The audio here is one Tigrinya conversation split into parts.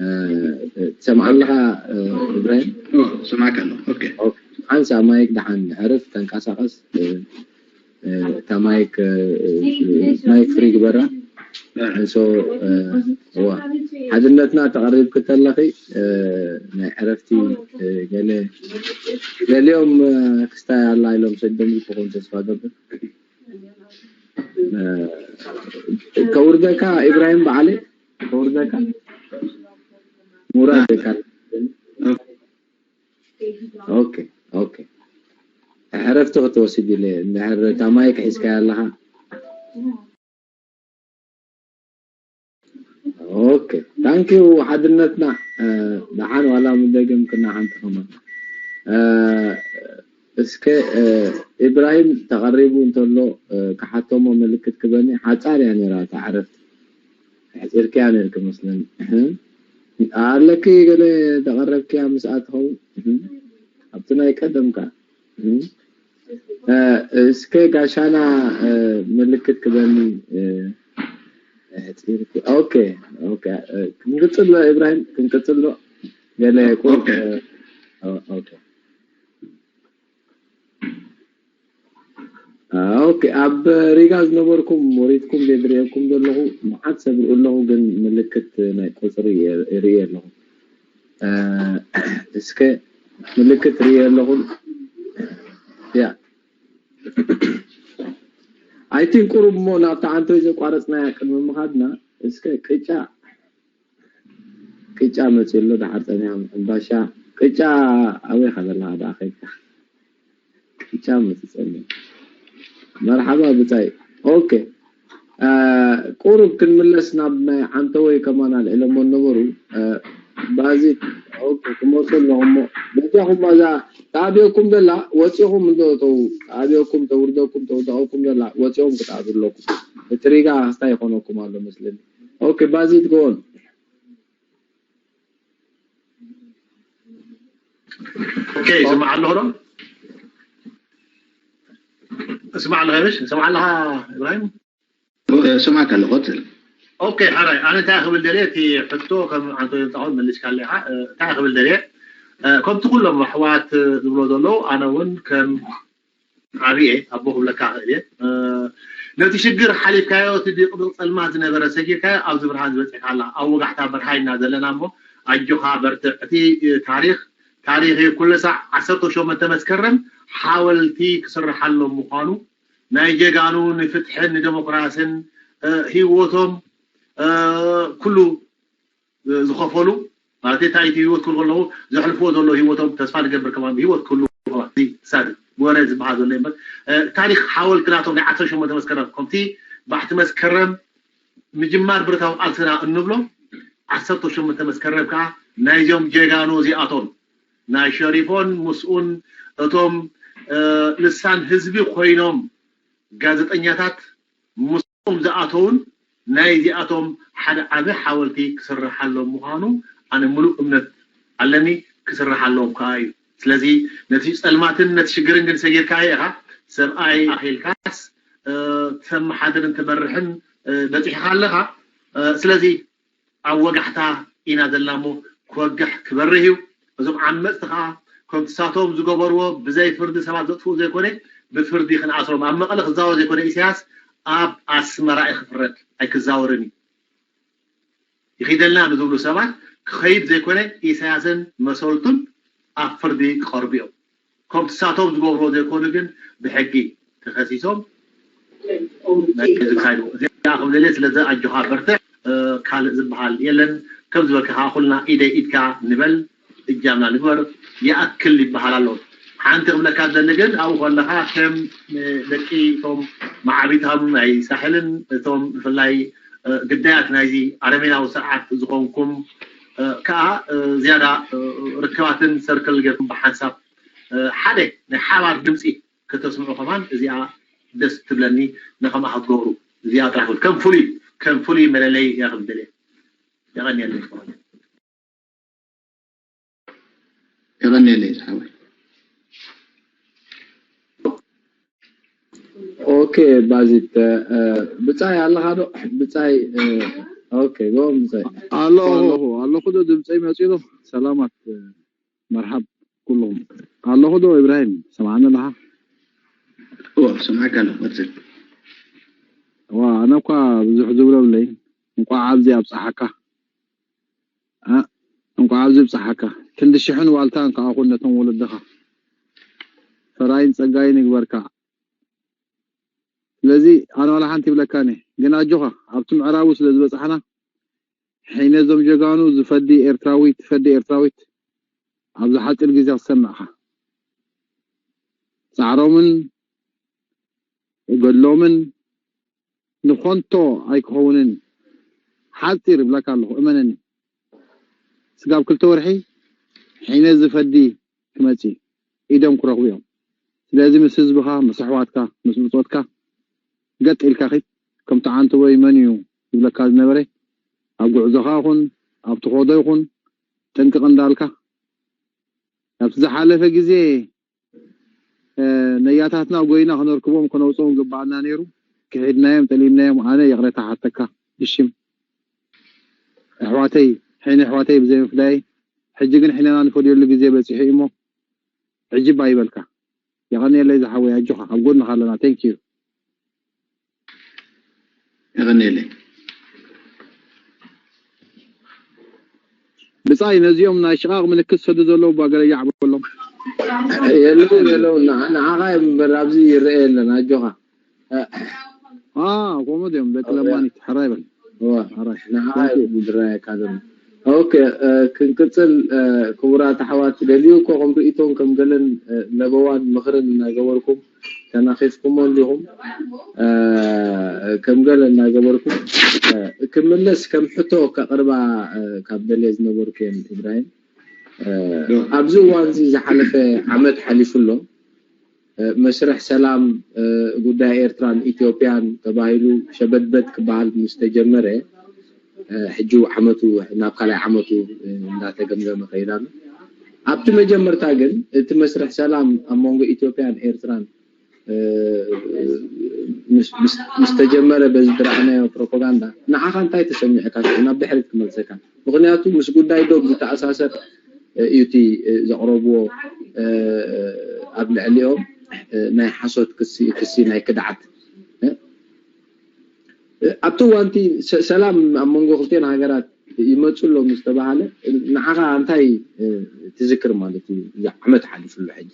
ትሰምዓ ኣለኻ? ኢብራሂም፣ ስማዕካ ኣሎ። ኦኬ። ሓንሳ ማይክ ደሓን ዕርፍ፣ ተንቀሳቐስ። እታ ማይክ ማይክ ፍሪ ግበራ። እንሶ እዋ ሓድነትና ተቐሪብክ ተለኺ ናይ ዕረፍቲ ገለ ገሊኦም ክስታይ ኣላ ኢሎም ሰዶም ዝኸውን ተስፋ ገብር። ከውርደካ ኢብራሂም በዓለይ፣ ከውርደካ ሙራድ ደካ። ኦኬ ኦኬ። ዕረፍቲ ክትወስድ ኢለ እንድሕር እታ ማይክ ሒዝካያ ኣለኻ። ኦኬ ታንኪዩ ሓድነትና። ደሓን ዋላ ምደገምክና ሓንቲ ከማን። እስከ ኢብራሂም ተቐሪቡ እንተሎ ክሓቶሞ ምልክት ክበኒ። ሓፃር እያ ነይራ እታ ዕረፍቲ። ኣሕፂርክያ ነይርክ መስለኒ። ኣለኪ ገለ ተቐረብክያ ምስኣ ትኸውን ኣብቲ ናይ ቀደምካ። እስከ ጋሻና ምልክት ክበኒ። ኣሕፂርኪ። ኦኬ ኦኬ። ክንቅፅሎ ኢብራሂም፣ ክንቅፅሎ። ገለ ቁሩብ። ኦኬ። ኦኬ ኦኬ። ኣብ ሪጋ ዝነበርኩም ወሪድኩም ድየ ዝርእየኩም ዘለኹ? መዓት ሰብ ርእዩ ኣለኹ፣ ግን ምልክት ናይ ቁፅሪ ይርእየ ኣለኹ። እስከ ምልክት ርእየ ኣለኹ። ያ፣ I think ቁሩብ እሞ ናብታ ዓንቶይ ዘቋረፅናያ ቅድሚ ምኻድና እስከ ቅጫ ቅጫ መፂኡ ኣሎ። ደሓር ፀኒሖም ሕምባሻ። ቅጫ ኣበይ ኸ ዘለኻ ደኣ ኸይድካ? ቅጫ መፂ ፀኒሑ። መርሓባ ብፃይ። ኦኬ። ቁሩብ ክንምለስ ናብ ናይ ዓንተወይ ከማን ኣልዒሎሞ ነበሩ። ባዚት። ኦኬ፣ ክመፁ ኣለኹ እሞ በጃኹም እዛ ተኣብየኩም ዘላ ወፂኹም እንዶ ተው። ተኣብየኩም፣ ተውርደኩም፣ ተውደቐኩም ዘላ ወፂኹም ክትኣትዉ ኣለኩም። እቲ ሪጋ ክስታይ ይኾነኩም ኣሎ መስለኒ። ኦኬ ባዚት፣ ጎ ኦን። ኦኬ፣ ይስማዕ ኣለኹ ዶ? እስማዕ ኣለኻ ይበሽ? እስማዕ ኣለኻ ኢብራሂም? ስማዕካ ኣለኹ፣ ቀፅል። ኦኬ፣ ሓራይ፣ ኣነ እንታይ ክብል ደልየ፣ እቲ ሕቶ ከም ኣንቶኒ ጣሁን መሊስካለ ኢኻ። እንታይ ክብል ደልየ፣ ከምቲ ኩሎም ኣሕዋት ዝብሎ ዘለዉ፣ ኣነ እውን ከም ዓብየ ኣቦ ክብለካ ክእል እየ። ነቲ ሽግር ሓሊፍካዮ፣ እቲ ብቕድሚ ጸልማት ዝነበረ ሰጊርካዮ፣ ኣብዚ ብርሃን ዝበጺሕካ ኣላ። ኣብ ወጋሕታ በርሃ ኢና ዘለና እሞ ኣጆኻ በርትዕ። እቲ ታሪኽ ታሪኽ እዩ። ኩሉ ሳዕ ዓሰርተ ሸሞንተ መስከረም ሓወልቲ ክስርሓሎም ምዃኑ፣ ናይ ጀጋኑ ንፍትሕን ንደሞክራስን ህይወቶም ኩሉ ዝኸፈሉ ማለት እንታይ እቲ ህይወት ክህሉ ከለዉ ዘሕልፍዎ ዘለዉ ህይወቶም ተስፋ ንገብር ከማን ብህይወት ክህሉ ከማን እዚ ሳዲ ወረ ዝበሃል ዘሎ እምበር ታሪኽ ሓወልቲ ናቶም ናይ ዓሰርተ ሸሞንተ መስከረም ከምቲ ባሕቲ መስከረም ምጅማር ብረታዊ ቃልስና እንብሎ ዓሰርተ ሸሞንተ መስከረም ከዓ ናይዞም ጀጋኑ እዚኣቶም ናይ ሸሪፎን ምስኡን እቶም ልሳን ህዝቢ ኮይኖም ጋዜጠኛታት ምስኦም ዝኣተውን ናይ እዚኣቶም ሓደ ዓቢ ሓወልቲ ክስርሓሎም ምዃኑ ኣነ ምሉእ እምነት ኣለኒ። ክስርሓሎም ከዓ እዩ። ስለዚ ነቲ ጸልማትን ነቲ ሽግርን ግን ሰጊርካዮ ኢኻ። ሰብኣይ ኣኺልካስ ተመሓድርን ትመርሕን በጺሕኻ ኣለኻ። ስለዚ ኣብ ወጋሕታ ኢና ዘለና እሞ ክወግሕ ክበርህ እዩ። እዞም ዓመፅቲ ከዓ ከምቲ ሳቶም ዝገበርዎ ብዘይ ፍርዲ ሰባት ዘጥፍኡ ዘይኮነ ብፍርዲ ክንኣስሮም ኣብ መቐለ ክዛወር ዘይኮነ ኢሳያስ ኣብ ኣስመራ እዩ ክፍረድ ኣይክዛወርን እዩ። ይኺደልና ንዝብሉ ሰባት ክኸይድ ዘይኮነ ኢሳያስን መሰልቱን ኣብ ፍርዲ ክቐርቡ እዮም። ከምቲ ሳቶም ዝገብርዎ ዘይኮኑ ግን ብሕጊ ተኸሲሶም ናይ ዝካይዱ እዚኣ ክብለለ ስለዚ ኣጆኻ በርትዕ። ካልእ ዝበሃል የለን። ከም ዝበልካ ከዓ ኩልና ኢደይ ኢድካ ንበል እጃምና ንግበር ይኣክል ይበሃል ኣሎ። ሓንቲ ክብለካ ዝደሊ ግን ኣብኡ ከለኻ ከም ደቂ እቶም መዓቢታም ናይ ሳሕልን እቶም ብፍላይ ግዳያት ናይዚ ኣረሜናዊ ስርዓት ዝኾንኩም ከዓ ዝያዳ ርክባትን ሰርክል ጌርኩም ብሓንሳብ ሓደ ናይ ሓባር ድምፂ ከተስምዑ ከማን እዚኣ ደስ ትብለኒ። ንከምኣ ክትገብሩ እዚኣ ጥራሕ ከም ፍሉይ ከም ፍሉይ መለለይ እያ ክብል ደልየ። የቐንየለይ። የቐንየለይ ዝሓወይ። ኦኬ ባዚት ብጻይ ኣለኻ ዶ? ብጻይ ኦኬ ጎም ብጻይ ኣለኹ ኣለኹ ዶ ድምፀይ መፂኡ ዶ? ሰላማት መርሓብ ኩሎም ኣለኹ ዶ? ኢብራሂም ሰማዕኒ ኣለኻ? እዎ ሰማዕካ ኣለኹ። ቀፅል። ዋ ኣነ እኳ ብዙሕ ዝብሎ ብለይ። እንቋዕ ኣብዚ ኣብፀሓካ። እ፣ እንቋዕ ኣብዚ ኣብፀሓካ። ክንዲ ሽሕን ዋልታን ከዓ ኩን ነቶም ወለድኻ። ፈራይን ፀጋይን ይግበርካ። ስለዚ ኣነ ዋላ ሓንቲ ይብለካኒ፣ ግን ኣጆኻ ኣብቲ ምዕራቡ ስለ ዝበፃሕና ሕይነ እዞም ጀጋኑ ዝፈዲ ኤርትራዊ ትፈዲ ኤርትራዊት ኣብዚ ሓፂር ግዜ ክሰምዕኻ ፃዕሮምን ገድሎምን ንኾንቶ ኣይክኸውንን። ሓፂር ይብለካ ኣለኹ እመነኒ። ስጋብ ክልተ ወርሒ ሕይነ ዝፈዲ ክመፅእ ኢዶም ክረኽቡ እዮም። ስለዚ ምስ ህዝብኻ፣ ምስ ኣሕዋትካ፣ ምስ ብፆትካ ገጥ ኢልካ ኺድ። ከምቲ ዓንተቦይ መን እዩ ዝብለካ ዝነበረ ኣብ ጉዕዞኻ ይኹን ኣብ ትኸዶ ይኹን ጥንቅቕ እንዳልካ ኣብቲ ዝሓለፈ ግዜ ነያታትና ጎይና ክነርክቦም ከነውፅኦም ግባኣና ነይሩ። ክሒድናዮም ጠሊምናዮም። ኣነ ይቕሬታ ሓተካ ብሽም ኣሕዋተይ ሕነ ኣሕዋተይ ብዘይ ምፍዳይ ሕጂ ግን ሕነና ንፈድየሉ ግዜ በፂሑ እዩ እሞ ዕጅባ ይበልካ። የቐንየለይ ዝሓወይ ኣጆኻ ኣብ ጎንኻ ኣለና። Thank you። የቐንየለይ። ብጻይ ነዚኦም ናይ ሽቓቕ ምልክት ዝሰዱ ዘለዉ እባ ገለ ያዕ በሎም። የለውን የለውን ንዓኻ እዮም እምበር ኣብዚ ይረአ የለን ኣጆኻ። ከምኡ ድዮም ደቂ ለማኒት ሕራይ በል። ንዓኻ እዮም ዝረኣየካ ዘሎ። ኦኬ ክንቅፅል ክቡራት ኣሕዋት ገሊኡ እኮ ከም ርእይቶን ከም ገለን ለበዋን ምኽርን እናገበርኩም ተናኺፍኩሞ እንዲኹም ከም ገለ እናገበርኩም ክምለስ ከም ሕቶ ከቕርባ ካብ ደልየ ዝነበርኩ እየን ኢብራሂም ኣብዚ እዋን እዚ ዝሓለፈ ዓመት ሓሊፉ ኣሎ መስርሕ ሰላም ጉዳይ ኤርትራን ኢትዮጵያን ተባሂሉ ሸበድበድ ክበሃል ምስ ተጀመረ ሕጂ ዓመቱ ናብ ካልኣይ ዓመቱ እንዳተገምገመ ከይድ ኣሎ ኣብቲ መጀመርታ ግን እቲ መስርሕ ሰላም ኣብ መንጎ ኢትዮጵያን ኤርትራን ምስ ተጀመረ በዚ ዝረኣናዮ ፕሮፓጋንዳ ንዓኻ እንታይ ተሰሚዕካ ናብ ድሕሪት ክመልሰካ ምክንያቱ ምስ ጉዳይ ዶብ ዝተኣሳሰር እዩ እቲ ዘቕረብዎ ኣብ ልዕሊኦም ናይ ሓሶት ክሲ ክሲ ናይ ክድዓት ኣብቲ እዋንቲ ሰላም ኣብ መንጎ ክልቴን ሃገራት ይመፁ ኣሎ ምስ ተባሃለ ንዓኻ እንታይ ትዝክር ማለት እዩ እዚ ዓመት ሓሊፉ ኣሎ ሕጂ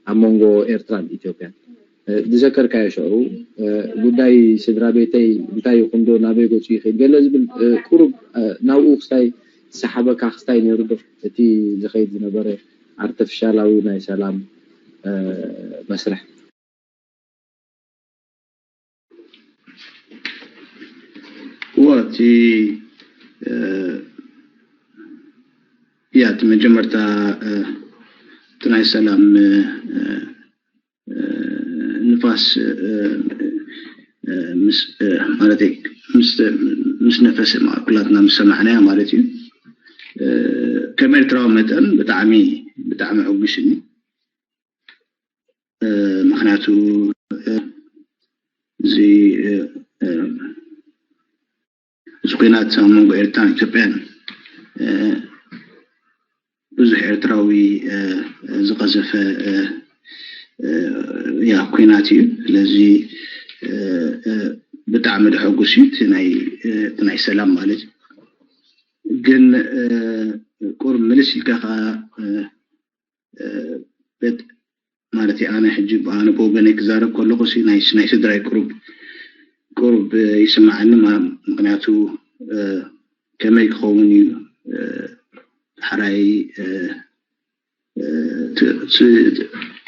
ኣብ መንጎ ኤርትራን ኢትዮጵያን ዝዘከርካዮ ሽዑ ጉዳይ ስድራ ቤተይ እንታይ ይኹን ዶ ናበይ ገፁ ይኽእል ገለ ዝብል ቁሩብ ናብኡ ክስታይ ዝሰሓበካ ክስታይ ነይሩ ዶ እቲ ዝኸይድ ዝነበረ ኣርተፍሻላዊ ናይ ሰላም መስርሕ እወ እቲ ያ እቲ መጀመርታ እቲ ናይ ሰላም ንፋስ ማለት ምስ ነፈሰ ኩላትና ምስ ሰማዕናያ ማለት እዩ ከም ኤርትራዊ መጠን ብጣዕሚ ብጣዕሚ ሕጉስኒ ምክንያቱ እዚ እዚ ኩናት ኣብ መንጎ ኤርትራን ኢትዮጵያን ብዙሕ ኤርትራዊ ዝቐዘፈ ያ ኩናት እዩ ስለዚ ብጣዕሚ ደሐጉስ እዩ እቲ ናይ ሰላም ማለት እዩ ግን ቁርብ ምልስ ኢልካ ከዓ ማለት ኣነ ሕጂ ኣነ ብወገነይ ክዛረብ ከለኹ ናይ ስድራይ ቁሩብ ቁሩብ ይስምዓኒ ምክንያቱ ከመይ ክኸውን እዩ ሓራይ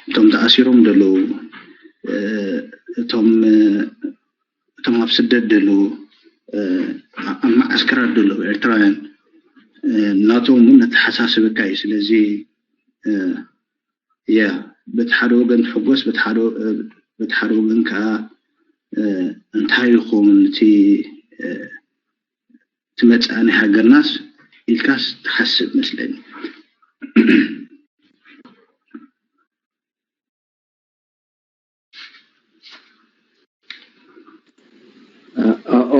እቶም ተኣሲሮም ዘለዉ እቶም እቶም ኣብ ስደት ዘለዉ ኣብ መዓስከራት ዘለዉ ኤርትራውያን ናቶም እውን ነተሓሳስበካ እዩ ስለዚ ያ በቲ ሓደ ወገን ትሕጎስ በቲ ሓደ ወገን ከዓ እንታይ ይኸውን እቲ እቲ መፃኢ ናይ ሃገርናስ ኢልካስ ትሓስብ መስለኒ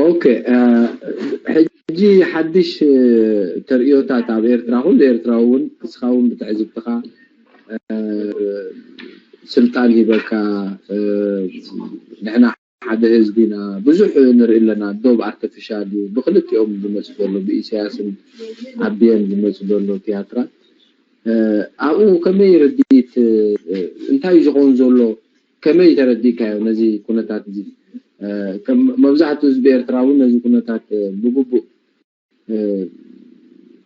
ኦኬ ሕጂ ሓድሽ ተርእዮታት ኣብ ኤርትራ፣ ኩሉ ኤርትራዊ እውን፣ እስኻ እውን ብትዕዝብትኻ ስልጣን ሂበካ፣ ንሕና ሓደ ህዝቢ ኢና፣ ብዙሕ ንርኢ ኣለና። ዶብ ኣርተፊሻል እዩ ብክልቲኦም ዝመፅ ዘሎ፣ ብኢሳያስን ኣቢየን ዝመፅ ዘሎ ቲያትራ። ኣብኡ ከመይ ርድኢት፣ እንታይ ዝኸውን ዘሎ፣ ከመይ ተረዲእካዮ ነዚ ኩነታት እዚ? መብዛሕትኡ ህዝቢ ኤርትራ እውን ነዚ ኩነታት ብግቡእ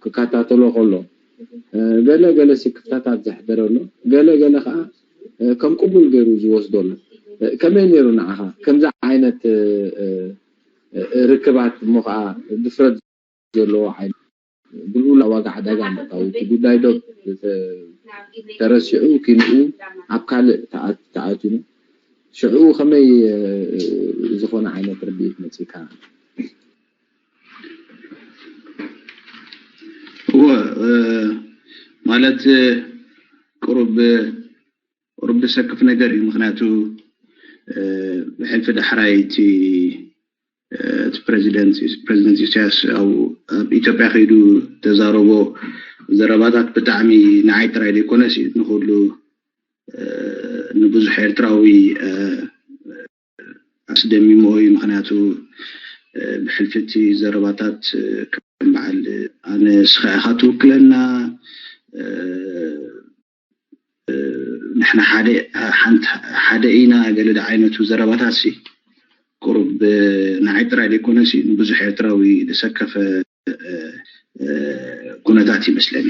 ክከታተሎ ከሎ፣ ገለ ገለ ስክፍታታት ዘሕደረ ኣሎ፣ ገለ ገለ ከዓ ከም ቅቡል ገይሩ ዝወስዶ ኣሎ። ከመይ ነይሩ ንዓኻ ከምዚ ዓይነት ርክባት እሞ ከዓ ድፍረት ዘለዎ ዓይነት ብልኡላ ዋጋ ዕዳጋ ምእታው፣ እቲ ጉዳይ ዶ ተረሲዑ ኪንኡ ኣብ ካልእ ተኣትዩ? ሽዕኡ ከመይ ዝኾነ ዓይነት ርድኢት መፂካ? እወ፣ ማለት ቁሩብ ቁሩብ ዘሰክፍ ነገር እዩ። ምክንያቱ ብሕልፊ ዳሕራይ እቲ እቲ ፕረዚደንት ፕረዚደንት ኢሳያስ ኣብ ኢትዮጵያ ከይዱ ተዛረቦ ዘረባታት ብጣዕሚ ንዓይ ጥራይ ዘይኮነስ ንኩሉ ንብዙሕ ኤርትራዊ ኣስደሚሞ እዩ። ምክንያቱ ብሕልፊ እቲ ዘረባታት ከም በዓል ኣነ ንስኻ ኢኻ ትውክለና፣ ንሕና ሓደ ሓንቲ ሓደ ኢና ገለ ዓይነቱ ዘረባታት ሲ ቁሩብ ንዓይ ጥራይ ዘይኮነ ሲ ንብዙሕ ኤርትራዊ ዘሰከፈ ኩነታት ይመስለኒ።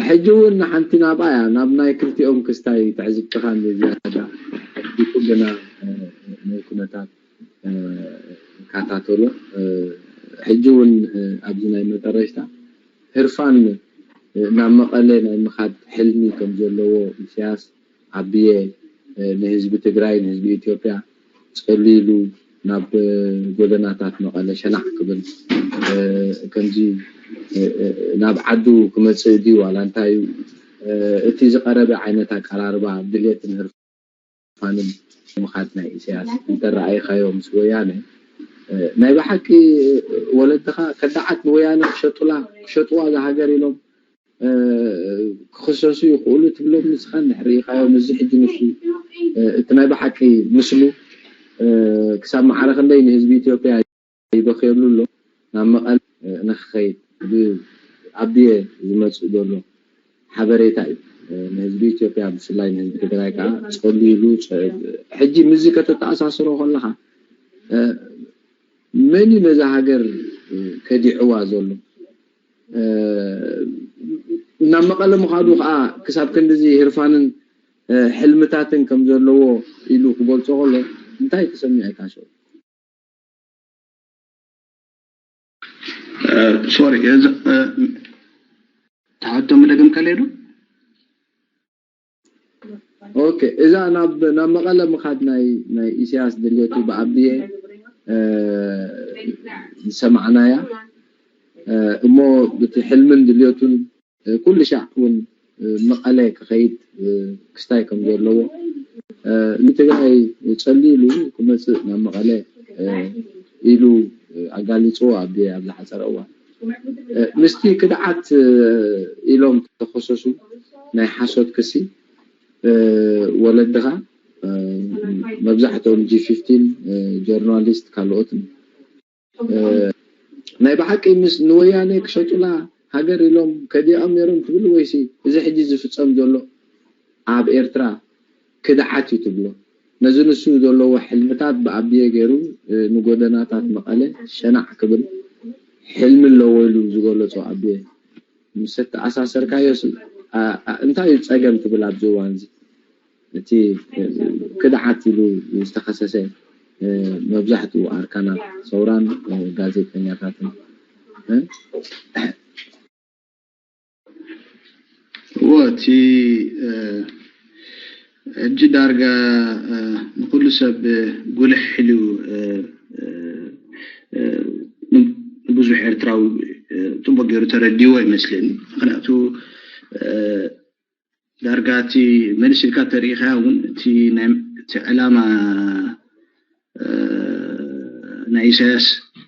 ሕጂ እውን ሓንቲ ናብኣ እያ፣ ናብ ናይ ክልቲኦም ክስታይ ትዕዝብትኻ ንዝያዳ ኣድቢቁ ግና ናይ ኩነታት ይከታተሎ። ሕጂ እውን ኣብዚ ናይ መጠረሽታ ህርፋን ናብ መቐለ ናይ ምኻድ ሕልሚ ከም ዘለዎ ኢሳያስ ኣቢየ ንህዝቢ ትግራይ ንህዝቢ ኢትዮጵያ ጸሊሉ ናብ ጎደናታት መቐለ ሸናዕ ክብል ከምዚ ናብ ዓዱ ክመጽእ ድዩ ዋላ እንታይ እዩ እቲ ዝቐረበ ዓይነት ኣቀራርባ ድሌትን ህርፋንን ምኻድ ናይ ኢሳያስ እንተረኣይካዮ ምስ ወያነ ናይ ብሓቂ ወለድኻ ከዳዓት ንወያነ ክሸጡላ ክሸጥዋ እዛ ሃገር ኢሎም ክኽሰሱ ይኽእሉ ትብሎም ንስኻ እንድሕር ርኢኻዮ ምስዚ ሕጂ ንሱ እቲ ናይ ብሓቂ ምስሉ ክሳብ ማዕረ ክንደይ ንህዝቢ ኢትዮጵያ ይበኽየሉ ኣሎ ናብ መቐለ ንክኸይድ ብኣቢየ ዝመፅእ ዘሎ ሓበሬታ እዩ ንህዝቢ ኢትዮጵያ ብፍላይ ንህዝቢ ትግራይ ከዓ ፀሊሉ ሕጂ ምስዚ ከተተኣሳስሮ ከለካ መን እዩ ነዛ ሃገር ከዲዕዋ ዘሎ ናብ መቐለ ምኻዱ ከዓ ክሳብ ክንድዚ ህርፋንን ሕልምታትን ከም ዘለዎ ኢሉ ክገልፆ ከሎ እንታይ ተሰሚዑካ ሸው? ሶሪ ተሓቶ መደገም ከለይ ዶ? ኦኬ እዛ ናብ ናብ መቐለ ምኻድ ናይ ናይ ኢሳያስ ድልየቱ ብኣቢየ ዝሰማዕናያ እሞ እቲ ሕልምን ድልየቱን ኩሉ ሻዕ እውን መቐለ ክኸይድ ክስታይ ከም ዘለዎ ንትግራይ ፀሊሉ ክመፅእ ናብ መቐለ ኢሉ ኣጋሊፅዎ ኣብ ኣብ ዝሓፀረ እዋን ምስቲ ክድዓት ኢሎም ተኸሰሱ ናይ ሓሶት ክሲ ወለድኻ መብዛሕትኦም ጂ ፊፍቲን ጆርናሊስት ካልኦትን ናይ ብሓቂ ምስ ንወያነ ክሸጡላ ሃገር ኢሎም ከዲዖም ነይሮም ትብል ወይሲ እዚ ሕጂ ዝፍፀም ዘሎ ኣብ ኤርትራ ክድዓት እዩ ትብሎ ነዚ ንሱ ዘለዎ ሕልምታት ብኣቢየ ገይሩ ንጎደናታት መቐለ ሸናዕ ክብል ሕልሚ ኣለዎ ኢሉ ዝገለፆ ኣቢየ ምስ ተኣሳሰርካዮ እንታይ እዩ ፀገም ትብል ኣብዚ እዋን እዚ እቲ ክድዓት ኢሉ ዝተኸሰሰ መብዛሕትኡ ኣርካናት ሰውራን ጋዜጠኛታትን እዎ እቲ ሕጂ ዳርጋ ንኩሉ ሰብ ጉልሕ ኢሉ ንብዙሕ ኤርትራዊ ፅቡቅ ገይሩ ተረዲዎ ይመስለኒ ምክንያቱ ዳርጋ እቲ መልስ ኢልካ ተሪኢኻ እውን እቲ ናይ እቲ ዕላማ እ፣ ናይ ኢሳያስ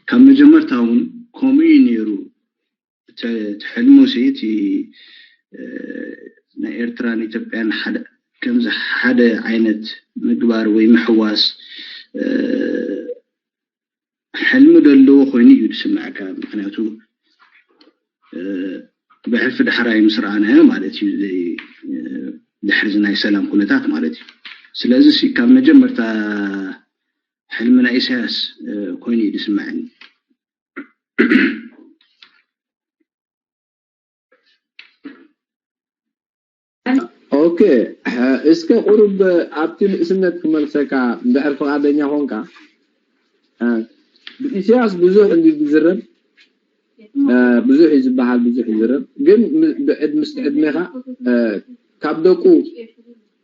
ካብ መጀመርታ እውን ከምኡ እዩ ነይሩ። እቲ እቲ ሕልሙ ሲ እቲ እ፣ ናይ ኤርትራን ኢትዮጵያን ሓደ ከምዚ ሓደ ዓይነት ምግባር ወይ ምሕዋስ እ፣ ሕልሚ ዘለዎ ኮይኑ እዩ ዝስምዐካ። ምክንያቱ እ፣ ብሕልፊ ዳሕራይ ምስ ረኣናዮ ማለት እዩ፣ ዘይ እ፣ ድሕሪ እዚ ናይ ሰላም ኩነታት ማለት እዩ። ስለዚ ሲ ካብ መጀመርታ ሕልሚ ናይ ኢሳያስ እ፣ ኮይኑ እዩ ዝስምዐኒ። ኦኬ፣ እስከ ቁሩብ ኣብቲ ንእስነት ክመልሰካ እንድሕር ፍቓደኛ ኾንካ። እ፣ ብኢሳያስ ብዙሕ እንዲ ዝዝረብ እ፣ ብዙሕ እዩ ዝበሃል፣ ብዙሕ ይዝረብ። ግን ም- ብዕድ- ምስ ዕድሜኻ እ፣ ካብ ደቁ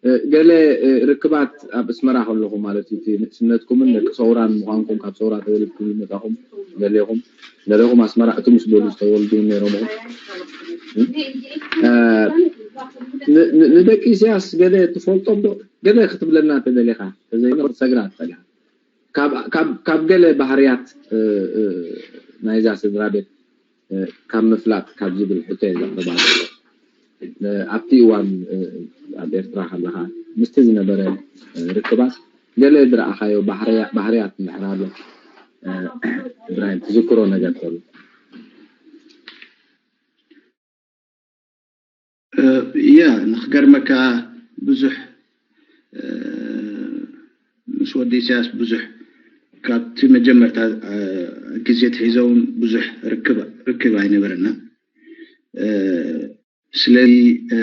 እ፣ ገለ እ፣ ርክባት ኣብ ኣስመራ ከለኹ ማለት እዩ፣ እቲ ንእስነትኩምን ደቂ ሰውራን ምዃንኩም፣ ካብ ሰውራ ተወሊድኩም ዝመጻኹም ገሌኹም ገሌኹም ኣስመራ እቱ ምስ በሉ ዝተወልዱ ነይሮም። እ፣ ን- ን- ንደቂ ኢሳያስ ገለ ትፈልጦም ዶ? ገለ ክትብለና ተደሊኻ፣ ተዘይኖ ክትሰግራ ትኽእል ኢኻ። ካብ ካብ ካብ ገለ ባህርያት እ፣ እ፣ ናይዛ ስድራ ቤት እ፣ ካብ ምፍላጥ ካብ ዝብል ሕቶ እየ ዘቕርባ ዘለኹ። እ፣ ኣብቲ እዋን እ፣ ኣብ ኤርትራ ከለኻ ምስቲ ዝነበረ እ፣ ርክባት ገለ ዝረኣኻዮ ባህርያ- ባህርያት እንድሕር ኣሎ እ፣ ብራሂም ትዝክሮ ነገር ተሎ። እ፣ ያ ንክገርመካ ብዙሕ እ፣ ምስ ወዲ ኢሳያስ ብዙሕ ካብቲ መጀመርታ እ፣ ግዜ ትሒዘ እውን ብዙሕ ርክብ ርክብ ኣይነበረና። እ፣ ስለዚ እ፣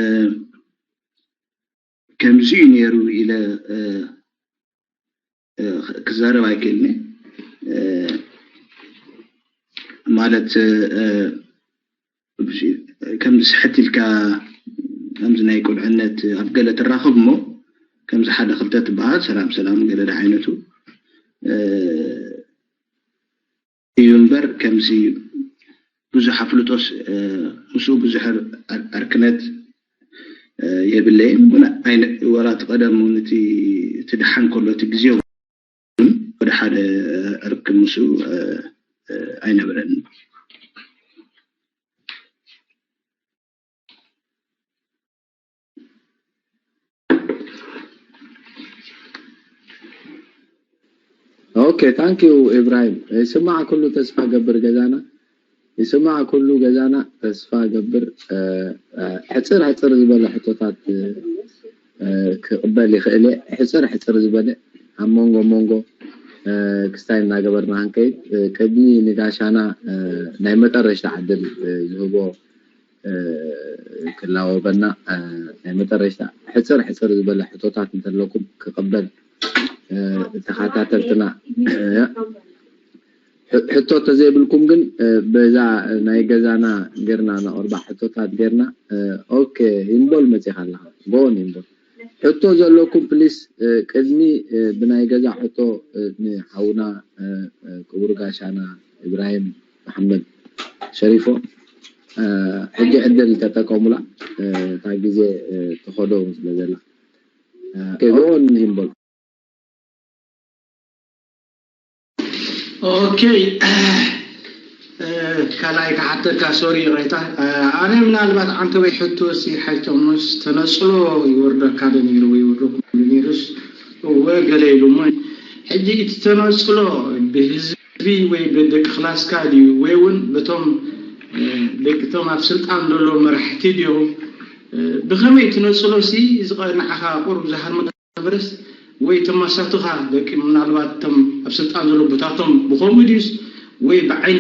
ከምዚ እዩ ነይሩ ኢለ እ፣ እ፣ ክዛረብ ኣይክእልኒ። እ፣ ማለት እ፣ ከምዚ ስሕት ኢልካ ከምዚ ናይ ቁልዕነት ኣብ ገለ ትራኸብ እሞ ከምዚ ሓደ ክልተ ትበሃል ሰላም ሰላም ገለ ደ ዓይነቱ እ፣ እዩ እምበር ከምዚ ብዙሕ ኣፍልጦስ እ፣ ምስኡ ብዙሕ ዕር- ዕር- ዕርክነት እ፣ የብለይን። ወላ ኣይነ- ወላ እቲ ቀደም እውን እቲ እቲ ደሓን ከሎ እቲ ግዜ እውን ወደ ሓደ ርክብ ምስኡ እ፣ እ፣ ኣይነበረንን። ኦኬ፣ ታንክ ዩ ኢብራሂም። ይስማዕ ኩሉ ተስፋ ገብር ገዛና፣ ይስማዕ ኩሉ ገዛና ተስፋ ገብር። እ፣ እ፣ ሕጽር ሕጽር ዝበለ ሕቶታት እ፣ እ፣ ክቕበል ይኽእል እየ። ሕጽር ሕጽር ዝበለ ኣብ መንጎ መንጎ እ፣ ክስታይ እናገበርና ክንከይድ እ፣ ቅድሚ ንጋሻና እ፣ ናይ መጠረሽታ ዕድል እ፣ ዝህቦ እ፣ ክላወበና እ፣ ናይ መጠረሽታ ሕጽር ሕጽር ዝበለ ሕቶታት እንተለኩም ክቕበል እ፣ ተኸታተልትና እ፣ ሕ- ሕቶ ተዘይብልኩም ግን እ፣ በዛ ናይ ገዛና ጌርና ነቕርባ ሕቶታት ጌርና እ፣ ኦኬ ይምቦል መጺኻ ኣለኻ ጎን ይምቦል ሕቶ ዘለኩም ፕሊስ እ፣ ቅድሚ እ፣ ብናይ ገዛ ሕቶ እ፣ ንሓውና እ፣ እ፣ ክቡር ጋሻና ኢብራሂም መሓመድ ሸሪፎ እ፣ ሕጂ ዕድል ተጠቀሙላ እ፣ እታ ግዜ እ፣ ትኸዶ ስለ ዘላ እ፣ ኦኬ ጎን ይምቦል ኦኬ ካልኣይ ክሓተካ ሶሪ ይቕሬታ ኣነ ምናልባት ዓንተ ወይ ሕቶ ሲ ሓይቶምስ ተነፅሎ ይወርደካ ዶ ነይሩ ወይ ይወርደኩም ዶ ነይሩስ እወ ገለ ኢሉ እሞ ሕጂ እቲ ተነፅሎ ብህዝቢ ወይ ብደቂ ክላስካ ድዩ ወይ እውን በቶም ደቂቶም ኣብ ስልጣን ዘሎ መራሕቲ ድዮም ብኸመይ ትነፅሎ ሲ ንዓኻ ቁሩብ ዝሃርመካ ነበረስ ወይ ተማሳቱኻ ደቂ ምናልባት እቶም ኣብ ስልጣን ዘሎ ቦታቶም ብኸምኡ ድዩስ ወይ ብዓይኒ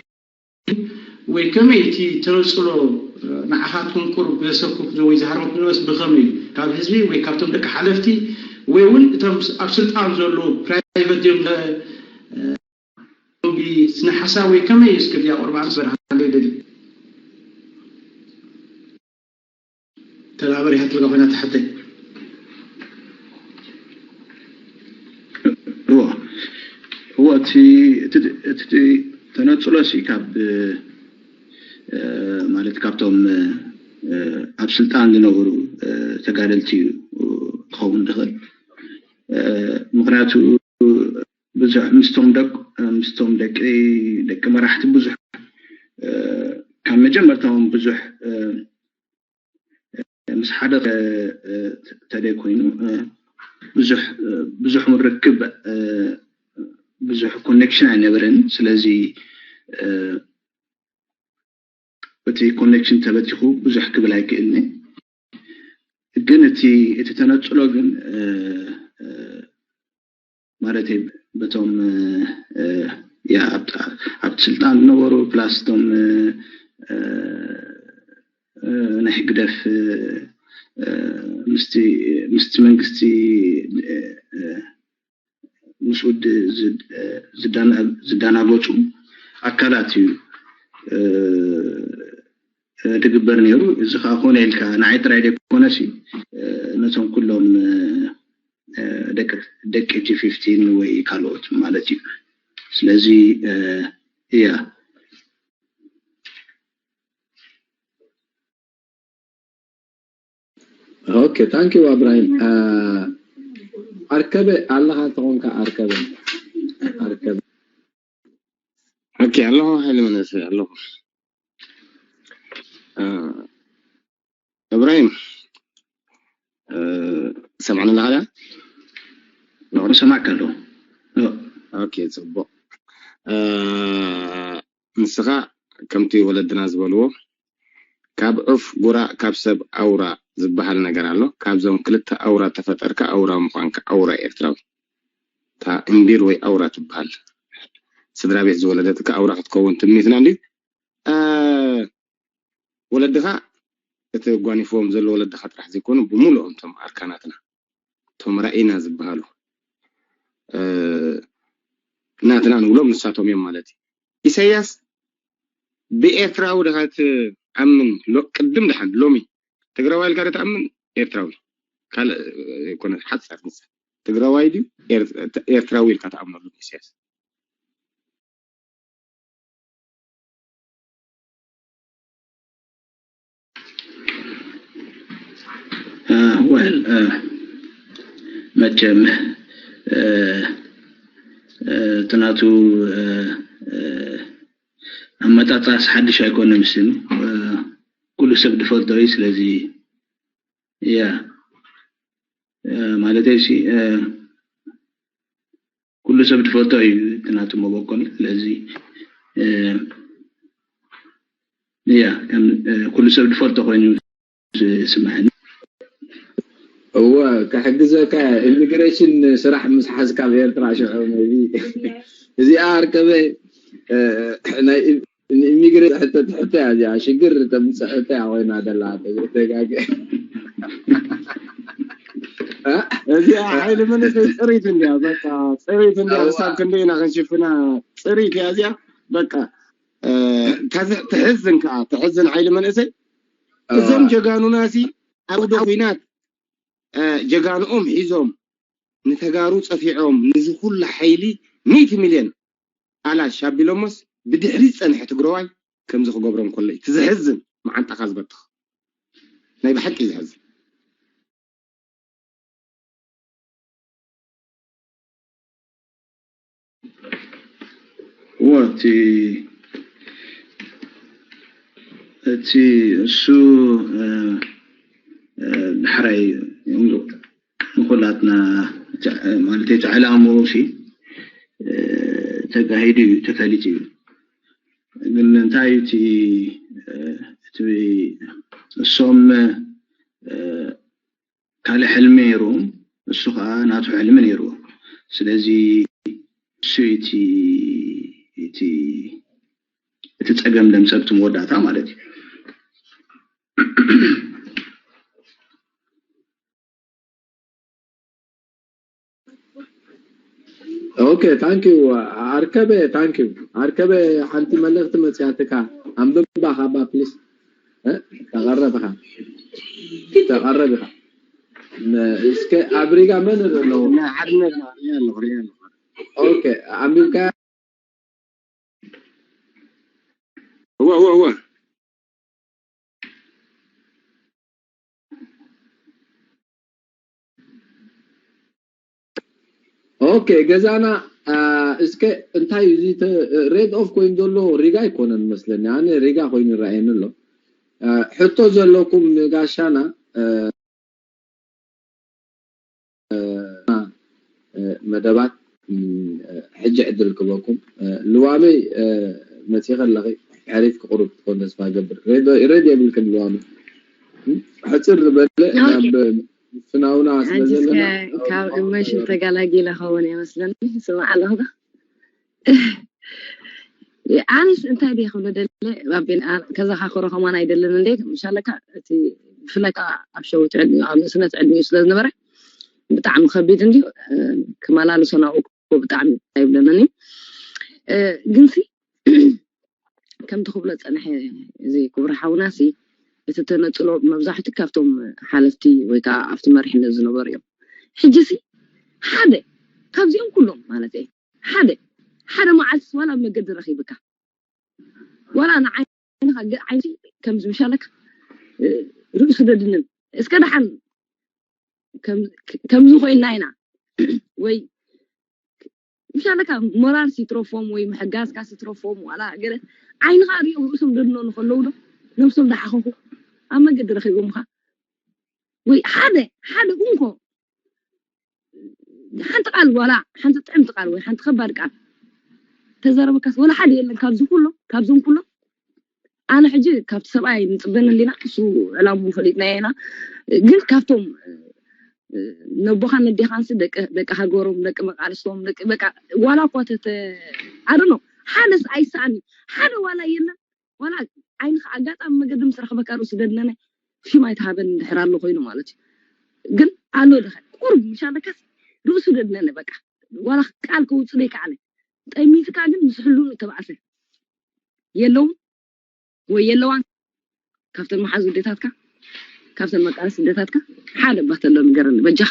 ወይ ከመይ እቲ ተነፅሎ ንዓኻትኩም ቁሩብ ዘሰክፍ ወይ ዝሃርመኩም ነበረስ ብኸመይ እዩ ካብ ህዝቢ ወይ ካብቶም ደቂ ሓለፍቲ ወይ እውን እቶም ኣብ ስልጣን ዘሎ ፕራይቨት ድዮም ስነ ሓሳብ ወይ ከመይ እዩ እስክርያ ቁርባን ዝበርሃ ደሊ ተላበሪ ሃትልካ ኮይና ትሓተይ እዎ እዎ እቲ እቲ ተነፅሎ ሲ ካብ ማለት ካብቶም ኣብ ስልጣን ዝነበሩ ተጋደልቲ እዩ ክኸውን ዝኽእል። ምክንያቱ ብዙሕ ምስቶም ደቂ ምስቶም ደቂ ደቂ መራሕቲ ብዙሕ ካብ መጀመርታውን ብዙሕ ምስ ሓደ ተደይ ኮይኑ ብዙሕ ብዙሕ ምርክብ ብዙሕ ኮኔክሽን ኣይነበረን። ስለዚ እቲ ኮኔክሽን ተበቲኹ ብዙሕ ክብል ኣይክእልን። ግን እቲ እቲ ተነጽሎ ግን ማለት በቶም ኣብቲ ስልጣን ዝነበሩ ፕላስ እቶም ናይ ህግደፍ ምስቲ መንግስቲ ምስኡ ዝዳናገፁ ኣካላት እዩ ዝግበር ነይሩ። እዚ ከዓ ኮነ ኢልካ ንዓይ ጥራይ ዘይኮነሲ ነቶም ኩሎም ደቂ ጂ ፊፍቲን ወይ ካልኦት ማለት እዩ። ስለዚ እያ ኦኬ ታንኪ ዩ ኣብራሂም። ኣርከበ ኣለኻ ተኾንካ ኣርከበ ኣርከበ ኦኬ ኣለኹ። ሓይሊ መነሰ ኣለኹ። እብራሂም ሰማዕኒ ኣለኻ? ሰማዕካ ኣለኹ። ኦኬ ጽቡቕ። ንስኻ ከምቲ ወለድና ዝበልዎ ካብ ዑፍ ጉራ ካብ ሰብ ኣውራ ዝበሃል ነገር ኣሎ። ካብዞም ክልተ ኣውራ ተፈጠርካ ኣውራ ምዃንካ ኣውራ ኤርትራዊ እታ እምቢር ወይ ኣውራ ትበሃል ስድራ ቤት ዝወለደትካ ኣውራ ክትከውን ትምኒትና እንድዩ። ወለድኻ እቲ ጓኒፍዎም ዘሎ ወለድኻ ጥራሕ ዘይኮኑ ብምሉኦም እቶም ኣርካናትና እቶም ራኢና ዝበሃሉ ናትና ንብሎም ንሳቶም እዮም ማለት እዩ። ኢሳያስ ብኤርትራዊ ድኻ ትኣምን? ቅድም ድሓን ሎሚ ትግራዋይ ኢልካ ዶ ትኣምን? ኤርትራዊ ካልእ ኣይኮነ ሓጻር ንሳ ትግራዋይ ድዩ ኤርትራዊ ኢልካ ትኣምነሉ ኢሳያስ? ወል መቸም እቲ ናቱ ኣመጻጽኣስ ሓድሽ ኣይኮነን። ስም ኩሉ ሰብ ዝፈልጦ እዩ። ስለዚ ያ ማለተይ ሲ ኩሉ ሰብ ዝፈልጦ እዩ እቲ ናቱ መበቆል። ስለዚ ያ ኩሉ ሰብ ዝፈልጦ ኮይኑ ዝስምዐኒ። እወ ክሕግዘካ ኢሚግሬሽን ስራሕ ምስ ሓዝካ ኣብ ኤርትራ ሽዑ ቢ እዚኣ ኣርከበ ናይ ኢሚግሬሽን ሕቶ ትሕቶ እያ እዚኣ ሽግር ተምፅእ ሕቶ እያ ኮይና ዘላ ተጋገ እዚኣ ሓይሊ መንእሰይ ፅሪት እንዲያ በቃ ፅሪት እንዲያ ክሳብ ክንደይ ኢና ክንሽፍና ፅሪት እያ እዚኣ በቃ ትሕዝን ከዓ ትሕዝን ሓይሊ መንእሰይ እዞም ጀጋኑና ሲ ኣብ ዓውደ ኹናት ጀጋንኦም ሒዞም ንተጋሩ ፀፊዖም ንዚ ኩሉ ሓይሊ ሚእቲ ሚልዮን ኣላሽ ኣቢሎሞስ ብድሕሪ ዝፀንሐ ትግረዋይ ከምዚ ክገብሮም ከሎ እዩ እቲ ዘሕዝን መዓንጣኻ ዝበትኽ ናይ ብሓቂ ዘሕዝን እወ እቲ እቲ እሱ ዳሕራይ ንኩላትና ማለት እቲ ዕላምኡ ሲ ተጋሂዱ እዩ ተፈሊጡ እዩ። ግን እንታይ እቲ እቲ እሶም ካልእ ሕልሚ ነይርዎም፣ እሱ ከዓ ናቱ ሕልሚ ነይርዎ። ስለዚ እሱ እቲ እቲ እቲ ፀገም ለምፀብቲ መወዳእታ ማለት እዩ። ኦኬ ታንክ ዩ ኣርከበ ታንክ ዩ ኣርከበ ሓንቲ መልእክቲ መፅያትካ ኣንብባ ካባ ፕሊስ ተቐረብኻ ተቐረብ ኢኻ እስከ ኣብ ሪጋ መን ኣለዉ ሓድነት ኦኬ ኣንቢብካ እወ እወ እወ ኦኬ፣ ገዛና እስከ እንታይ እዩ እዚ ሬድ ኦፍ ኮይኑ ዘሎ? ሪጋ ኣይኮነን መስለኒ፣ ኣነ ሪጋ ኮይኑ ይረኣየኒ ኣሎ። ሕቶ ዘለኩም ንጋሻና መደባት ሕጂ ዕድል ክበኩም። ልዋመይ መፂኸ ኣለኺ፣ ሕሪፍ ክቁሩብ ትኾን ተስፋ ገብር። ሬድ የብልክን ልዋመይ፣ ሕፅር ዝበለ ናብ ፍናውና ስለ ዘለና ካብ ኢሞሽን ተጋላጊለ ኸውን እየ መስለኒ። ስማዕ ኣለኹ። ኣነስ እንታይ ድየ ክብሎ ደለ ባቤን፣ ከዘኻኽሮ ከማን ኣይደልን እንዴ? ምሻለካ እቲ ብፍላይ ከዓ ኣብ ሸዊት ዕድሚኡ ኣብ ንእስነት ዕድሚኡ ስለ ዝነበረ ብጣዕሚ ከቢድ እንድዩ። ክመላልሶ ናብኡ ብጣዕሚ ኣይብለንን እዩ። ግንሲ ከምቲ ክብሎ ፀንሐ፣ እዚ ክቡር ሓውናሲ እቲ ተነፅሎ መብዛሕትኡ ካብቶም ሓለፍቲ ወይ ከዓ ኣብቲ መሪሕነት ዝነበሩ እዮም። ሕጂ ሲ ሓደ ካብዚኦም ኩሎም ማለት እየ ሓደ ሓደ መዓልቲ ዋላ ኣብ መገዲ ረኺብካ ዋላ ንዓይንኻ ገ- ዓይንሲ ከምዚ ምሻለካ ርእሱ ደድንን እስከ ደሓን ከም- ከምዚ ኮይና ኢና ወይ ምሻለካ ሞራል ሲትረፎም ወይ ምሕጋዝካ ሲትረፎም ዋላ ገለ ዓይንኻ ሪኦም ርእሶም ደድኖ ንከለዉ ዶ ነብሶም ዝሓኸኹ ኣብ መገዲ ረኺቦምካ ወይ ሓደ ሓደ እንኮ ሓንቲ ቃል ዋላ ሓንቲ ጥዕምቲ ቃል ወይ ሓንቲ ከባድ ቃል ተዘረበካስ ወላ ሓደ የለን ካብዚ ኩሎ ካብዞም ኩሎ ኣነ ሕጂ ካብቲ ሰብኣይ ንፅበን እንዲና እሱ ዕላሙ ፈሊጥና ኢና ግን ካብቶም ነቦኻን ነዴኻንስ ደቂ ደቂ ሃገሮም ደቂ መቃልስቶም ደቂ በቃ ዋላ እኳ ተተ ኣደኖ ሓደስ ኣይሰኣኒ ሓደ ዋላ የለን ዋላ ዓይንኻ ኣጋጣሚ መገዲ ምስ ረኽበካ ርእሱ ደድነነ ሽም ኣይተሃበን እንድሕር ኣሎ ኮይኑ ማለት እዩ ግን ኣሎ ደኸ ቁርብ ምሻለካስ ርእሱ ደድነነ በቃ ዋላ ቃል ከውፅእ ዘይከኣለ ጠሚትካ ግን ምስ ሕሉ ተባእሰ የለውን ወይ የለዋን ካብተን መሓዙ ኣዴታትካ ካብተን መቃለሲ ኣዴታትካ ሓደ እባ ተሎ ንገረኒ በጃኻ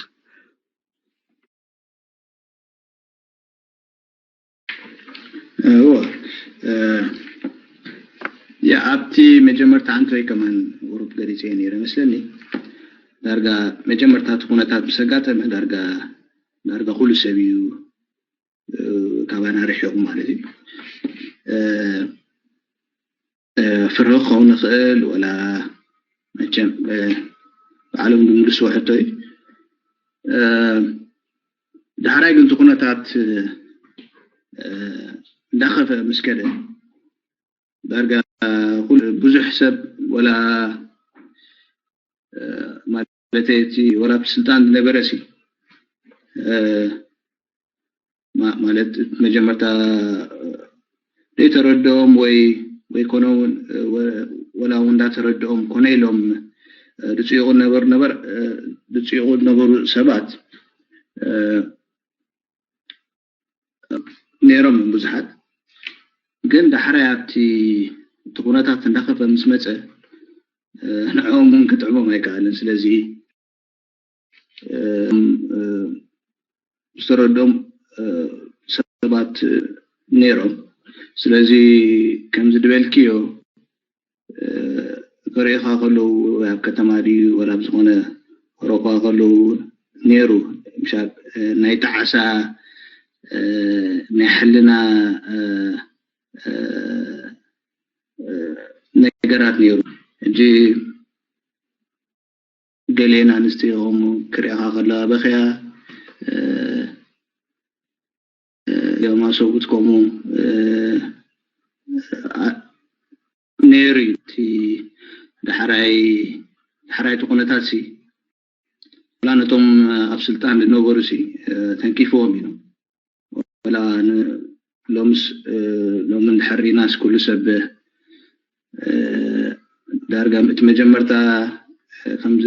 እዎ ኣብቲ መጀመርታ ዓንተወይ ከማን ቁሩብ ገሊፀ ነይረ መስለኒ ዳርጋ መጀመርታ እቲ ኩነታት ምስ ኣጋጠመ ዳርጋ ዳርጋ ኩሉ ሰብ እዩ ካባና ርሒቑ ማለት እዩ ፍርሂ ክኸውን ይኽእል ወላ መቸም ባዕሎም ዝምልስዎ ሕቶ እዩ ዳሕራይ ግን እቲ ኩነታት እንዳኸፈ ምስ ከደ ዳርጋ ብዙሕ ሰብ ወላ ማለት እቲ ወላ ብስልጣን ዝነበረ ሲ ማለት መጀመርታ ዘይተረድኦም ወይ ወይ ኮነ እውን ወላ እውን እንዳተረድኦም ኮነ ኢሎም ዝፅይቑ ነበሩ ነበር ዝፅይቑ ዝነበሩ ሰባት ነይሮም እዮም ብዙሓት ግን ዳሕራይ ኣብቲ እቲ ኩነታት እንዳኸፈ ምስ መፀ ንዕኦም እውን ክጥዕሞም ኣይከኣልን ስለዚ ዝተረድኦም ሰባት ነይሮም ስለዚ ከምዚ ዝበልክዮ ክርእኻ ከለዉ ኣብ ከተማ ድዩ ወላ ኣብ ዝኾነ ክረኽባ ከለዉ ነይሩ ምሻ ናይ ጣዕሳ ናይ ሕልና ነገራት ነይሩ ሕጂ ገሌን ኣንስቲ ከምኡ ክርእኻ ከለዋ በኽያ ገማ ሰብኡት ከምኡ ነይሩ እዩ እቲ ዳሕራይ ዳሕራይ እቲ ኩነታት ሲ ወላ ነቶም ኣብ ስልጣን ዝነበሩ ሲ ተንኪፍዎም እዩ ወላ ሎምስ ሎም እንድሕር ሪናስ ኩሉ ሰብ ዳርጋ እቲ መጀመርታ ከምዚ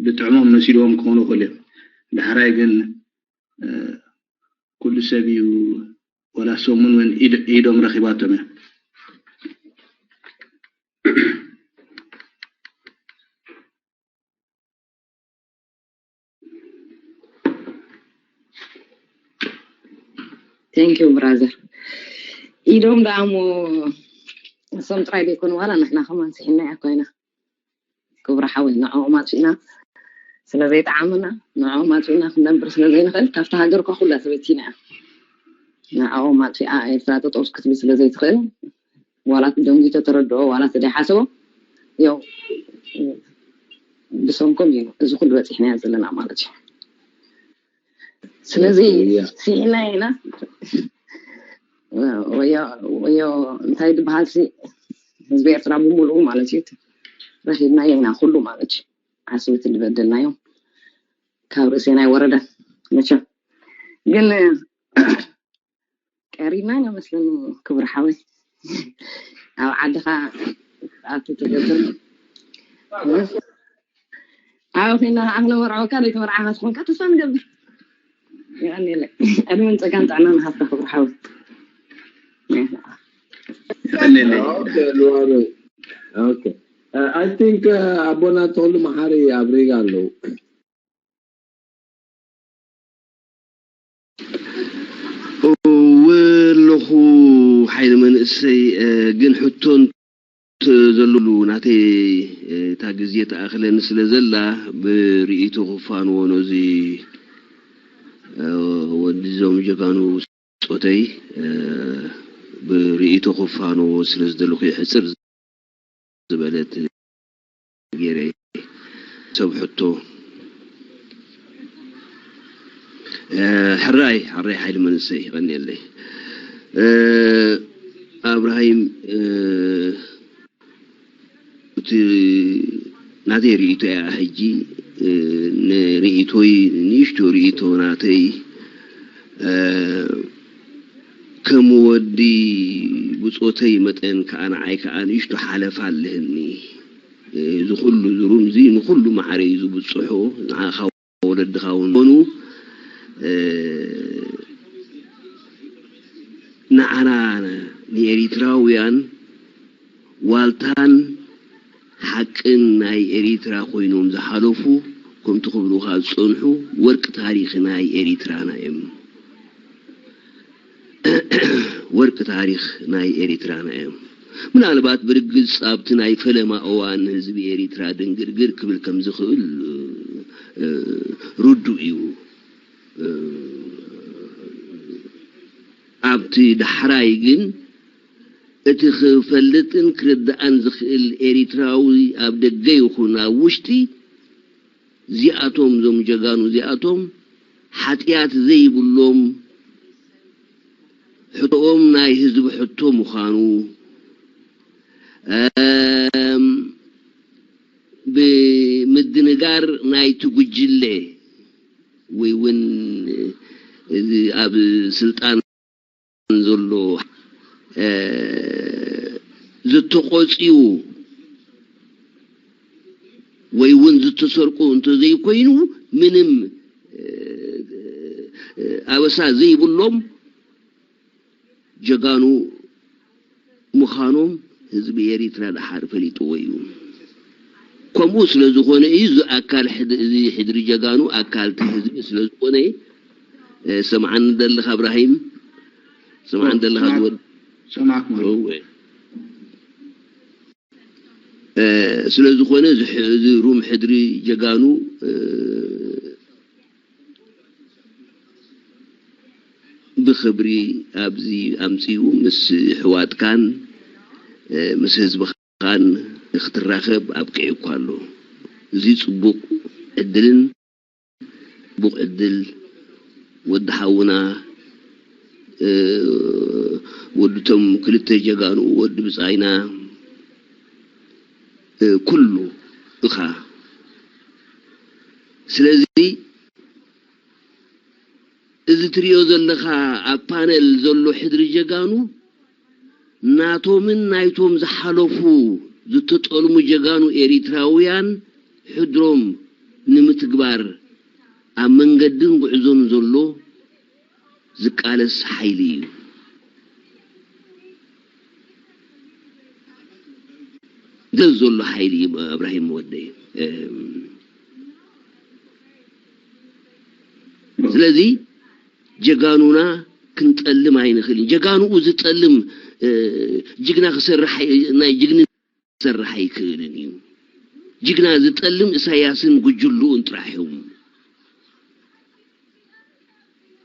ዝጥዕሞም መሲልዎም ክኾኑ ይኽእሉ እዮም ዳሕራይ ግን ኩሉ ሰብ እዩ ወላ ሰሙን እውን ኢዶም ረኺባቶም እያ Thank you brother ኢዶም ደኣ እሞ እሶም ጥራይ ዘይኮኑ ዋላ ንሕና ከማን ስሒና እያ ኮይና ክብሪ ሓወይ ንዕኦም ኣጥፊእና ስለ ዘይጠዓመና ንዕኦም ኣጥፊእና ክንነብር ስለ ዘይንኽእል ካብቲ ሃገር እኳ ኩላ ተበቲና እያ። ንዕኦም ኣጥፊኣ ኤርትራ ጠጠው ክትብል ስለ ዘይትኽእል ዋላ ደንጊ ተተረድኦ ዋላ ተደይሓሰቦ ያው ብሰንኮም እዩ እዚ ኩሉ በፂሕናዮ ዘለና ማለት እዩ። ስለዚ ስሒና ኢና ወዮ እንታይ ዝበሃል ህዝቢ ኤርትራ ብምሉኡ ማለት እዩ ረኪብናዮ ኢና ኩሉ ማለት እዩ። ዓስብቲ ዝበደልናዮም ካብ ርእሴና ኣይወረደን። መቸም ግን ቀሪብና ኢና መስለኒ ክቡር ሓወይ ኣብ ዓድኻ ኣቱ ትገብር ኣብ ኺና ኣኽነ መርዓወካ ዘይተመርዓኻ ዝኾንካ ተስፋ ንገብር። ይቐኒለ ዕድመን ጸጋን ጥዕና ንሃብካ ክቡር ሓወይ። I think ኣቦና ተኽሉ መሓሪ ኣብ ሪጋ ኣለዉ። እወ ኣለኹ ሓይሊ መንእሰይ፣ ግን ሕቶ እንተዘለሉ ናተይ እታ ግዜ ትኣኽለኒ ስለ ዘላ ብርእይቶ ክፋንዎ ነዚ ወዲ ዞም ጀጋኑ ብጾተይ ብርእይቶ ክፋንዎ ስለ ዝደለኹ ሕጽር ዝበለት ገይረ ሰብ ሕቶ ሕራይ ሕራይ ሓይሊ መንእሰይ ይቐንየለይ ኣብራሂም እቲ ናተይ ርእይቶ እያ ሕጂ ንርእይቶይ ንእሽቶ ርእይቶ ናተይ ከም ወዲ ብጾተይ መጠን ከዓ ንዓይ ከዓ ንእሽቶ ሓለፋ ኣለኒ እዚ ኩሉ ዝሩም እዚ ንኩሉ ማዕረ እዩ ዝብፅሖ ንዓኻ ወለድኻ እውን ኮኑ ንዓና ንኤሪትራውያን ዋልታን ሓቅን ናይ ኤሪትራ ኮይኖም ዝሓለፉ ከምቲ ክብሉኻ ዝፀንሑ ወርቂ ታሪክ ናይ ኤሪትራና እዮም። ወርቂ ታሪክ ናይ ኤሪትራና እዮም። ምናልባት ብርግፅ ኣብቲ ናይ ፈለማ እዋን ህዝቢ ኤሪትራ ድንግርግር ክብል ከም ዝኽእል ርዱእ እዩ። ኣብቲ ዳሕራይ ግን እቲ ክፈልጥን ክርድኣን ዝኽእል ኤሪትራዊ ኣብ ደገ ይኹን ኣብ ውሽጢ እዚኣቶም እዞም ጀጋኑ እዚኣቶም ሓጢኣት ዘይብሎም ሕቶኦም ናይ ህዝቢ ሕቶ ምዃኑ ብምድንጋር ናይቲ ጉጅለ ወይ እውን እዚ ኣብ ስልጣን ዘሎ ዝተቆፅዩ ወይ እውን ዝተሰርቁ እንተዘይኮይኑ ምንም ኣበሳ ዘይብሎም ጀጋኑ ምዃኖም ህዝቢ ኤሪትራ ደሓር ፈሊጥዎ እዩ። ከምኡ ስለ ዝኾነ እዩ እዚ ኣካል እዚ ሕድሪ ጀጋኑ ኣካል እቲ ህዝቢ ስለ ዝኾነ ሰምዓኒ ደለኻ እብራሂም ሰምዓኒ ደለኻ ዝወድ ሰማዕኩም እወ ስለ ዝኾነ እዚ ሩም ሕድሪ ጀጋኑ ብኽብሪ ኣብዚ ኣምጺኡ ምስ ኣሕዋትካን ምስ ህዝብኻን ክትራኸብ ኣብቂዑካ ኣሎ። እዚ ጽቡቕ ዕድልን ጽቡቕ ዕድል ወዲ ሓውና ወዲ ቶም ክልተ ጀጋኑ ወዲ ብጻይና ኩሉ ኢኻ። ስለዚ እዚ ትሪኦ ዘለኻ ኣብ ፓነል ዘሎ ሕድሪ ጀጋኑ ናቶምን ናይቶም ዝሓለፉ ዝተጠልሙ ጀጋኑ ኤሪትራውያን ሕድሮም ንምትግባር ኣብ መንገድን ጉዕዞን ዘሎ ዝቃለስ ሓይሊ እዩ። ገዝ ዘሎ ሓይሊ እዩ እብራሂም ወደይ። ስለዚ ጀጋኑና ክንጠልም ኣይንኽእልን። ጀጋኑኡ ዝጠልም ጅግና ክሰርሕ ናይ ጅግንነት ክሰርሕ ኣይክእልን እዩ። ጅግና ዝጠልም ኢሳያስን ጉጅልኡን ጥራሕ እዮም።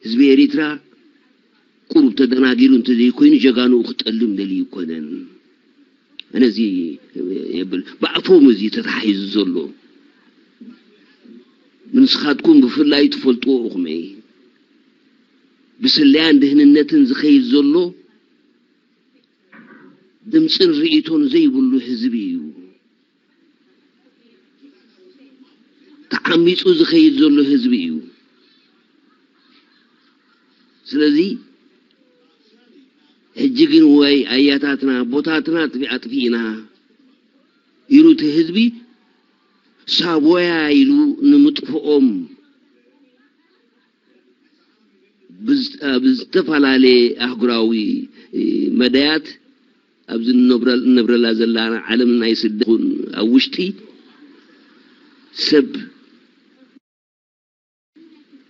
ህዝቢ ኤሪትራ ቁሩብ ተደናጊሩ እንተዘይኮይኑ ጀጋንኡ ክጠልም ደልዩ ኣይኮነን። ኣነ እዚ የብል ብኣፎም እዚ ተታሒዙ ዘሎ ንስኻትኩም ብፍላይ ትፈልጥዎ ኢኹም። ብስለያን ድህንነትን ዝኸይድ ዘሎ ድምፅን ርእይቶን ዘይብሉ ህዝቢ እዩ። ተዓሚፁ ዝኸይድ ዘሎ ህዝቢ እዩ። ስለዚ ሕጂ ግን ወይ ኣያታትና ኣቦታትና ኣጥፊ- ኣጥፊእና ኢሉ እቲ ህዝቢ ሳቦያ ኢሉ ንምጥፍኦም ብዝ- ኣብ ዝተፈላለየ ኣህጉራዊ መዳያት ኣብዚ እንነብረ- እንነብረላ ዘለና ዓለም ናይ ስደት ይኹን ኣብ ውሽጢ ሰብ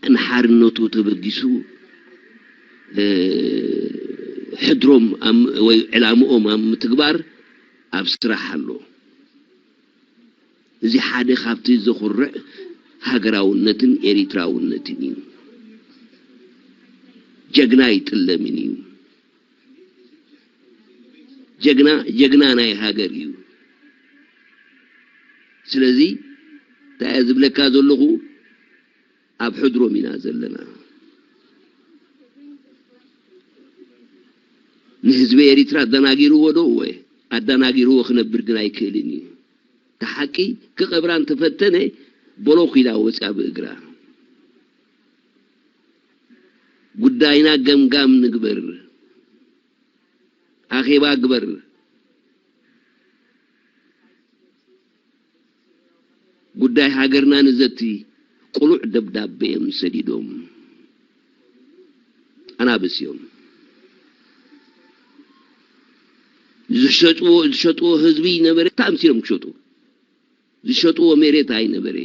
ንሓርነቱ ተበጊሱ ሕድሮም ወይ ዕላምኦም ኣብ ምትግባር ኣብ ስራሕ ኣሎ። እዚ ሓደ ካብቲ ዘኹርዕ ሃገራውነትን ኤሪትራውነትን እዩ። ጀግና ኣይጥለምን እዩ። ጀግና ጀግና ናይ ሃገር እዩ። ስለዚ እንታይ እየ ዝብለካ ዘለኹ ኣብ ሕድሮም ኢና ዘለና። ንህዝቢ ኤሪትራ ኣደናጊርዎ ዶ እወ ኣደናጊርዎ ክነብር ግን ኣይክእልን እዩ። ተሓቂ ክቐብራ እንተፈተነ ቦሎክ ኢላ ወፅያ ብእግራ። ጉዳይና ገምጋም ንግበር። ኣኼባ ግበር። ጉዳይ ሃገርና ንዘቲ ቅሉዕ ደብዳቤ እዮም ሰዲዶም። ኣናብስ እዮም። ዝሸጥዎ ዝሸጥዎ ህዝቢ ነበረ ታምሲሎም ክሸጡ ዝሸጥዎ ሜሬት ኣይነበረ።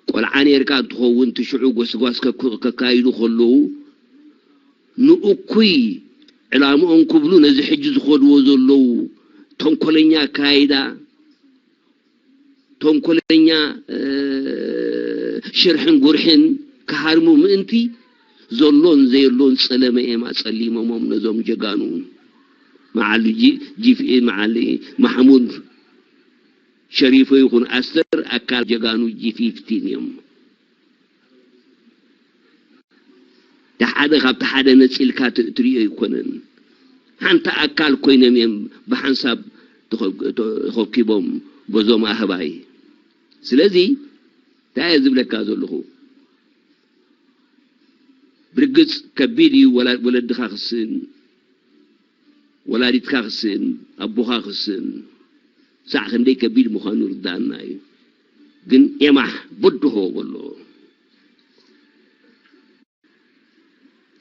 ቆልዓ ኔርካ እንትኸውን ትሽዑ ጎስጓስ ከካይዱ ከለዉ ንእኩይ ዕላምኦም ክብሉ ነዚ ሕጂ ዝኸድዎ ዘለዉ ተንኮለኛ ኣካይዳ ተንኮለኛ ሽርሕን ጉርሕን ክሃርሙ ምእንቲ ዘሎን ዘየሎን ጸለመ እዮም ኣጸሊሞሞም ነዞም ጀጋኑ። መዓል ጂ- ጂፍ- መዓል ማሕሙድ ሸሪፎ ይኹን ኣስተር ኣካል ጀጋኑ ጂ ፊፍቲን እዮም። ሓደ ካብቲ ሓደ ነጺልካ ት- ትሪኦ ኣይኮነን። ሓንቲ ኣካል ኮይኖም እዮም ብሓንሳብ ተኸብ- ተ- ተኸብኪቦም በዞም ኣህባይ። ስለዚ እንታይ እየ ዝብለካ ዘለኹ? ብርግጽ ከቢድ እዩ ወላ- ወለድኻ ክስእን ወላዲትካ ክስእን ኣቦኻ ክስእን ሳዕ ክንደይ ከቢድ ምዃኑ ርዳእና እዩ። ግን ኤማሕ በድሆ በሎ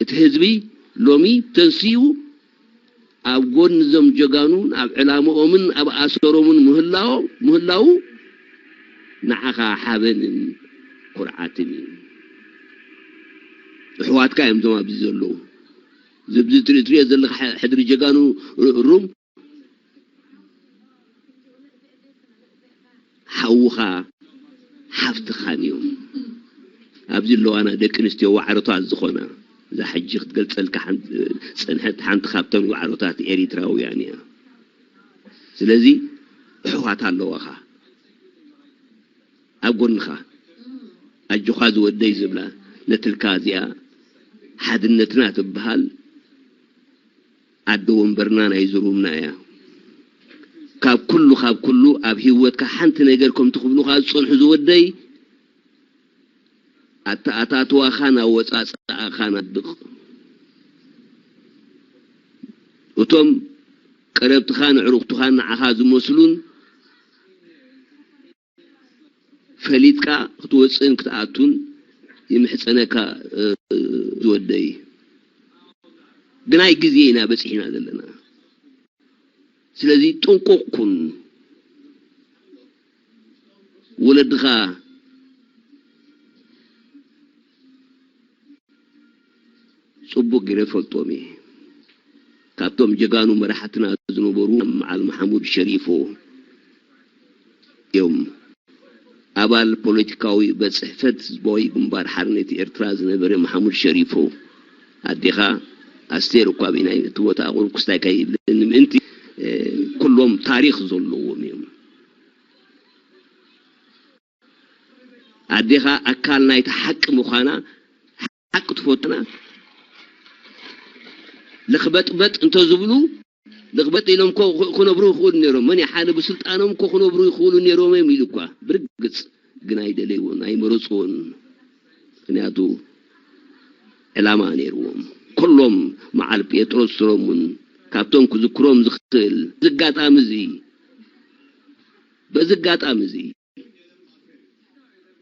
እቲ ህዝቢ ሎሚ ተንሲኡ ኣብ ጎኒ እዞም ጀጋኑን ኣብ ዕላምኦምን ኣብ ኣሰሮምን ምህላዎ- ምህላዉ ንዓኻ ሓበንን ኩርዓትን እዩ። ኣሕዋትካ እዮም እዞም ኣብዚ ዘለዉ። ዝብዚ ትርኢ- ትሪኦ ዘለኻ ሕ- ሕድሪ ጀጋኑ ሩ- ሩም ሓውኻ ሓፍትኻን እዮም። ኣብዚ ኣለዋና ደቂ ኣንስትዮ ዋዕሮታት ዝኾና እዛ ሕጂ ክትገልጸልካ ሓን- ዝጸንሐት ሓንቲ ካብተን ዋዕሮታት ኤሪትራውያን እያ። ስለዚ ኣሕዋት ኣለዋኻ ኣብ ጎንኻ ኣጆኻ ዝወደይ ዝብላ ነትልካ እዚኣ ሓድነትና ትበሃል ኣደ ወንበርና ናይ ዝሩምና እያ። ካብ ኩሉ ካብ ኩሉ ኣብ ህይወትካ ሓንቲ ነገር ከምቲ ክብሉኻ ዝጸንሑ ዝወደይ ኣተኣታትዋኻን ኣወጻጽኣኻን ኣድንቕ። እቶም ቀረብትኻን ኣዕሩኽትኻን ንዓኻ ዝመስሉን ፈሊጥካ ክትወፅእን ክትኣቱን ይምሕፀነካ ዝወደይ። ብናይ ግዜ ኢና በፂሕና ዘለና። ስለዚ ጥንቁቕ ኩን። ወለድኻ ፅቡቅ ገይረ ፈልጦም እየ። ካብቶም ጀጋኑ መራሕትና ዝነበሩ በዓል መሓሙድ ሸሪፎ እዮም። ኣባል ፖለቲካዊ ቤት ጽሕፈት ህዝባዊ ግንባር ሓርነት ኤርትራ ዝነበረ መሓሙድ ሸሪፎ፣ ኣዴኻ ኣስቴር እኳ ብናይ እቲ ቦታ ቁርኩስታይ ከይብለኒ ምእንቲ፣ እ፣ ኩሎም ታሪኽ ዘለዎም እዮም። ኣዴኻ ኣካል ናይቲ ሓቂ ምዃና፣ ሓቂ ትፈትና። ልኽበጥበጥ እንተዝብሉ፣ ልኽበጥ ኢሎም እኮ ክነብሩ ይኽእሉ ነይሮም። መን ይሓለ ብስልጣኖም እኮ ክነብሩ ይኽእሉ ነይሮም እዮም ኢሉ እኳ ብርግጽ ግን ኣይደለይዎን፣ ኣይመረጽዎን። ምኽንያቱ ዕላማ ነይርዎም። ኩሎም መዓል ጴጥሮስ ሰሎሙን ካብቶም ክዝክሮም ዝኽእል በዚ ኣጋጣሚ እዚ፣ በዚ ኣጋጣሚ እዚ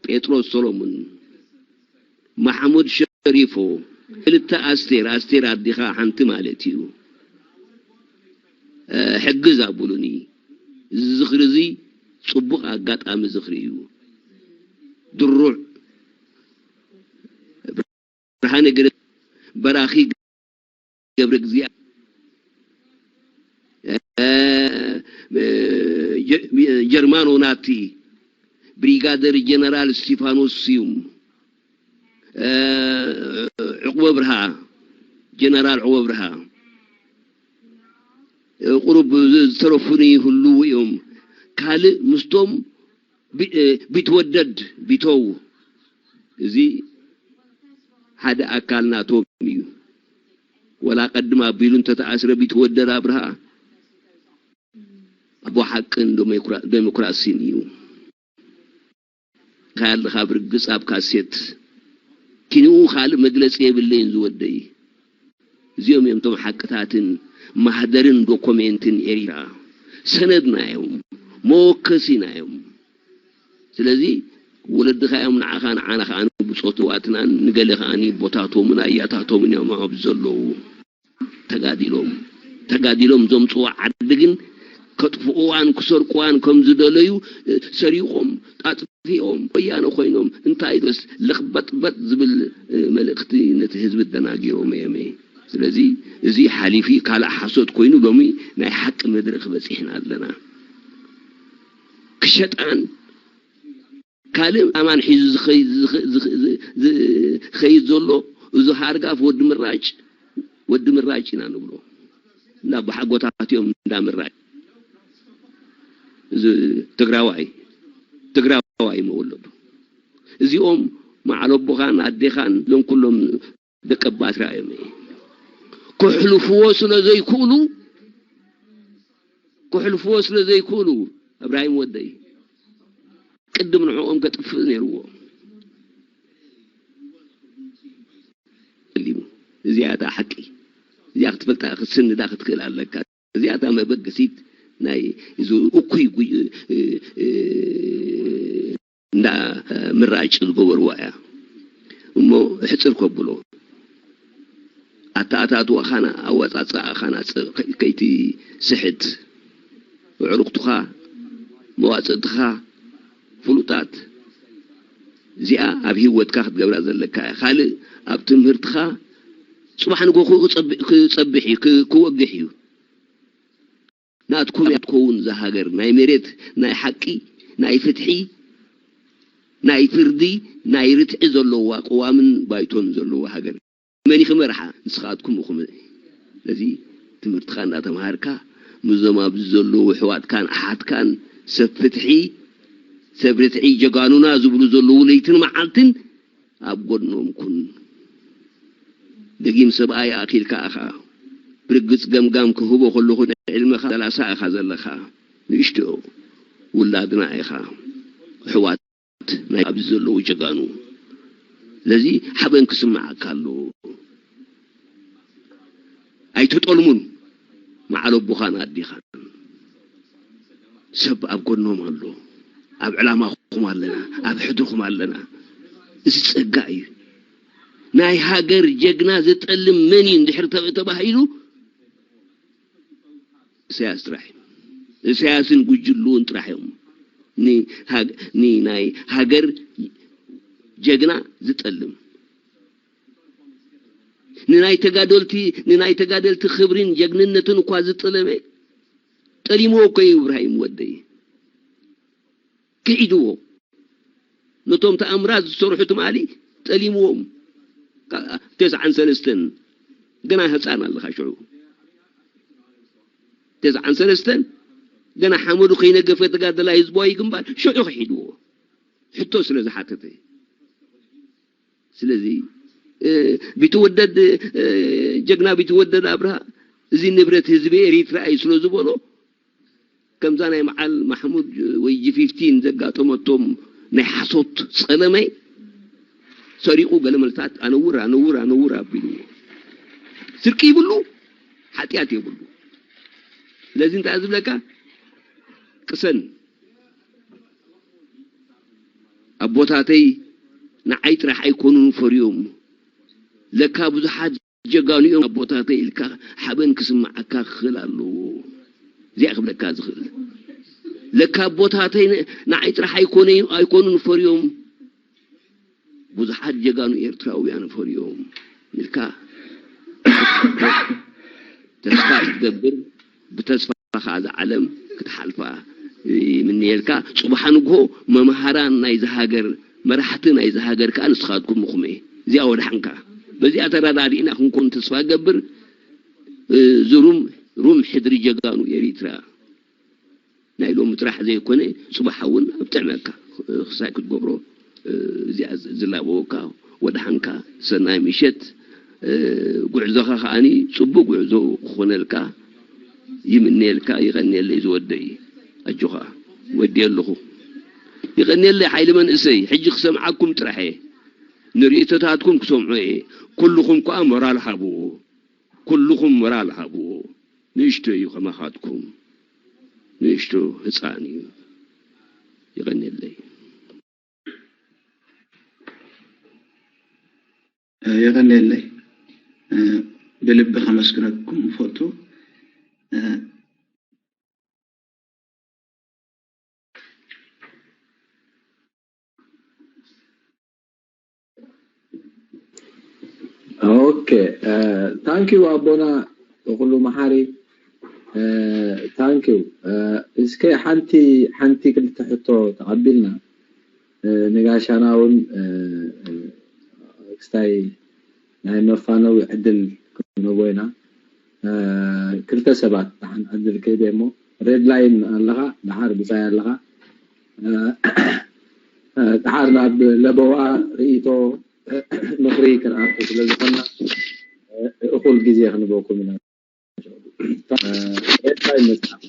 ጴጥሮስ ሰሎሙን፣ ማሕሙድ ሸሪፎ፣ ክልተ ኣስቴር፣ ኣስቴር ኣዲኻ ሓንቲ ማለት እዩ። እ፣ ሕግዝ ኣቡሉኒ። እዚ ዝኽሪ እዚ ጽቡቕ ኣጋጣሚ ዝኽሪ እዩ። ድሩዕ ብርሃነ ገረ-፣ በራኺ ገብረ እግዚኣብሔር፣ እ፣ ጀ-፣ ጀርማኖ ናቲ፣ ብሪጋደር ጀነራል እስቲፋኖስ ስዩም፣ እ፣ ዕቁበ ብርሃ፣ ጀነራል ዕቁበ ብርሃ፣ እ፣ ቁሩብ ዝተረፉኒ ይህልዉ እዮም። ካልእ ምስቶም ቢ-፣ እ፣ ቢትወደድ ቢተው፣ እዚ ሓደ ኣካል ናቶም እዩ። ወላ ቀድም ኣቢሉ እንተተኣስረ ቢትወደድ ኣብርሃ ኣቦ ሓቅን ዴሞክራ-፣ ዴሞክራሲን እዩ። ካያለኻ ብርግጽ ኣብ ካሴት ኪንኡ ካልእ መግለጺ የብለይን ዝወደይ። እዚኦም እዮም እቶም ሓቅታትን ማህደርን ዶኮሜንትን ኤሪትራ። ሰነድና እዮም፣ መወከሲና እዮም። ስለዚ ወለድኻ እዮም ንዓኻ፣ ንዓና ከኣ ብጾትዋትናን ንገለ ከኣ ቦታቶምን ኣያታቶምን እዮም ኣብዚ ዘለዉ። ተጋዲሎም፣ ተጋዲሎም ዘምጽዋ ዓዲ ግን ከጥፍእዋን ክሰርቅዋን ከም ዝደለዩ፣ እ፣ ሰሪቖም፣ ኣጥፊኦም፣ ወያነ ኮይኖም፣ እንታይ ዶስ ልኽበጥበጥ ዝብል፣ እ፣ መልእኽቲ ነቲ ህዝቢ ደናጊሮም እዮም። ስለዚ እዚ ሓሊፊ ካልእ ሓሶት ኮይኑ ሎሚ ናይ ሓቂ መድረኽ በጺሕና ኣለና። ክሸጣን ካልእ ኣማን ሒዙ ዝኸይድ፣ ዝኸ-፣ ዝኸ-፣ ዝ-፣ ዝ-፣ ዝኸይድ ዘሎ እዚ ሃርጋፍ ወዲ ምራጭ፣ ወዲ ምራጭ ኢና ንብሎ። እንዳ ኣቦሓጎታት እዮም እንዳ ምራጭ። እዚ ትግራዋይ፣ ትግራዋይ መወለዱ። እዚኦም መዓል ኣቦኻን ኣዴኻን እዞም ኩሎም ደቂ ኣባትራ እዮም። ክሕልፍዎ ስለ ዘይክእሉ፣ ክሕልፍዎ ስለ ዘይክእሉ፣ እብራሂም ወደይ፣ ቅድም ንዕኦም ከጥፍእ ነይርዎ። እዚኣ እታ ሓቂ። እዚኣ ክትፈልጣ፣ ክትስንዳ ክትክእል ኣለካ። እዚኣ እታ መበገሲት ናይ እዚ እኩይ ጉ-፣ እ-፣ እ-፣ እንዳ ምራጭ ዝገበርዋ እያ። እሞ ሕጽር ከብሎ፣ ኣተኣታትዋኻን ኣወጻጽኣኻን ኣጽ-፣ ከ-፣ ከይትስሕት፣ ኣዕሩኽትኻ፣ መዋጽእትኻ ፍሉጣት። እዚኣ ኣብ ህይወትካ ክትገብራ ዘለካ እያ። ካልእ ኣብ ትምህርትኻ ጽባሕ ንጎ ክጸብ-፣ ክጸብሕ እዩ፣ ክ-፣ ክወግሕ እዩ። ናትኩም እያ ትከውን እዛ ሃገር፣ ናይ መሬት፣ ናይ ሓቂ፣ ናይ ፍትሒ፣ ናይ ፍርዲ፣ ናይ ርትዒ ዘለዋ ቅዋምን ባይቶን ዘለዋ ሃገር። መን እዩ ክመርሓ? ንስኻትኩም ኢኹም። ስለዚ ትምህርትኻ እንዳተምሃርካ፣ ምስዞም ኣብዚ ዘለዉ ኣሕዋትካን ኣሓትካን ሰብ ፍትሒ፣ ሰብ ርትዒ፣ ጀጋኑና ዝብሉ ዘለዉ ለይትን መዓልትን ኣብ ጎድኖም ኩን። ደጊም ሰብኣይ ኣኺልካ ኢኻ። ብርግጽ ገምጋም ክህቦ ከለኹ ንዕድመኻ ሰላሳ ኢኻ ዘለኻ። ንእሽቶ ውላድና ኢኻ። ኣሕዋት ናይ ኣብዚ ዘለዉ ጀጋኑ። ስለዚ ሓበን ክስምዓካ ኣለዎ። ኣይትጠልሙን። መዓል ኣቦኻን ኣዴኻን። ሰብ ኣብ ጎድኖም ኣሎ። ኣብ ዕላማኹም ኣለና፣ ኣብ ሕድርኹም ኣለና። እዚ ጸጋ እዩ። ናይ ሃገር ጀግና ዝጠልም መን እዩ እንድሕር ተ-፣ ተባሂሉ፣ ኢሳያስ ጥራሕ እዩ። ኢሳያስን ጉጅልኡን ጥራሕ እዮም። ን-፣ ሃግ-፣ ን-፣ ናይ ሃገር ጀግና ዝጠልም። ንናይ ተጋደልቲ፣ ንናይ ተጋደልቲ ክብሪን ጀግንነትን እኳ ዝጠለመ ጠሊምዎ እኮ እዩ እብራሂም ወደይ። ክሒድዎ። ነቶም ተኣምራት ዝሰርሑ ትማሊ ጠሊምዎም። ካ- ተስዓን ሰለስተን ገና ህፃን ኣለኻ ሽዑ። ተስዓን ሰለስተን ገና ሓመዱ ከይነገፈ ተጋደላይ ህዝባዊ ግንባር ሽዑ ክሒድዎ። ሕቶ ስለ ዝሓተተ። ስለዚ እ፣ ቢትወደድ እ፣ ጀግና ቢትወደድ ኣብርሃ፣ እዚ ንብረት ህዝቢ ኤሪትራ እዩ ስለ ዝበሎ፣ ከምዛ ናይ መዓል ማሕሙድ ወይ ጂ ፊፍቲን ዘጋጠመቶም ናይ ሓሶት ጸለመ፣ ሰሪቑ ገለ መልታት ኣነውር ኣነውር ኣነውር ኣቢልዎ። ስርቂ ይብሉ፣ ሓጢኣት የብሉ። ስለዚ እንታይ ዝብለካ? ቅሰን። ኣቦታተይ ንዓይ ጥራሕ ኣይኮኑን ፈርዮም፣ ለካ ብዙሓት ጀጋኑ እዮም ኣቦታተይ ኢልካ ሓበን ክስምዓካ ክኽእል ኣለዎ። እዚኣ ክብለካ ዝኽእል፣ ለካ ኣቦታተይ ን- ንዓይ ጥራሕ ኣይኮነ ኣይኮኑን ፈርዮም፣ ብዙሓት ጀጋኑ ኤርትራውያን ፈርዮም ኢልካ ተስፋ ክትገብር፣ ብተስፋ ከዓ እዛ ዓለም ክትሓልፋ ይምንየልካ። ጽባሕ ንግሆ መምሃራን ናይዚ ሃገር፣ መራሕቲ ናይዚ ሃገር ከዓ ንስኻትኩም ኢኹም። እዚኣ ወድሓንካ። በዚኣ ተረዳዲእና ክንኮን ተስፋ ገብር። እ፣ ዝሩም ሩም ሕድሪ ጀጋኑ ኤሪትራ ናይ ሎሚ ጥራሕ ዘይኮነ፣ ጽባሕ እውን ኣብ ጥዕመካ ክሳይ ክትገብሮ፣ እ፣ እዚኣ ዝ- ዝላበወካ። ወድሓንካ፣ ሰናይ ምሸት። እ፣ ጉዕዞኻ ከዓኒ ጽቡቅ ጉዕዞ ክኾነልካ ይምነየልካ። ይቐንየለይ ዝወደይ፣ ኣጆኻ። ወዲ ኣለኹ። ይቐንየለይ ሓይሊ መንእሰይ። ሕጂ ክሰምዓኩም ጥራሕ እየ። ንርእይቶታትኩም ክሰምዖ እየ። ኩልኹም ከኣ ሞራል ሃብዎ። ኩልኹም ሞራል ሃብዎ። ንእሽቶ እዩ ከማኻትኩም። ንእሽቶ ህፃን እዩ። ይቐንየለይ። የቐንየለይ። ብልቢ ከመስግነኩም እፈቱ። ኦኬ፣ ታንኪዩ ኣቦና ኩሉ መሓሪ። ታንኪዩ። እስከ ሓንቲ ሓንቲ ክልተ ሕቶ ተቐቢልና፣ ንጋሻና እውን ክስታይ ናይ መፋነዊ ዕድል ክንህቦ ኢና። ክልተ ሰባት ደሓን ዕድል ክህብ እሞ፣ ሬድ ላይን ኣለኻ፣ ደሓር ብጻይ ኣለኻ። ደሓር ናብ ለበዋ ርእይቶ ምኽሪ ክንኣቱ ስለ ዝኾንና፣ እኹል ግዜ ክንህበኩም ኢና። ሬድ ላይን መጽሓፍ።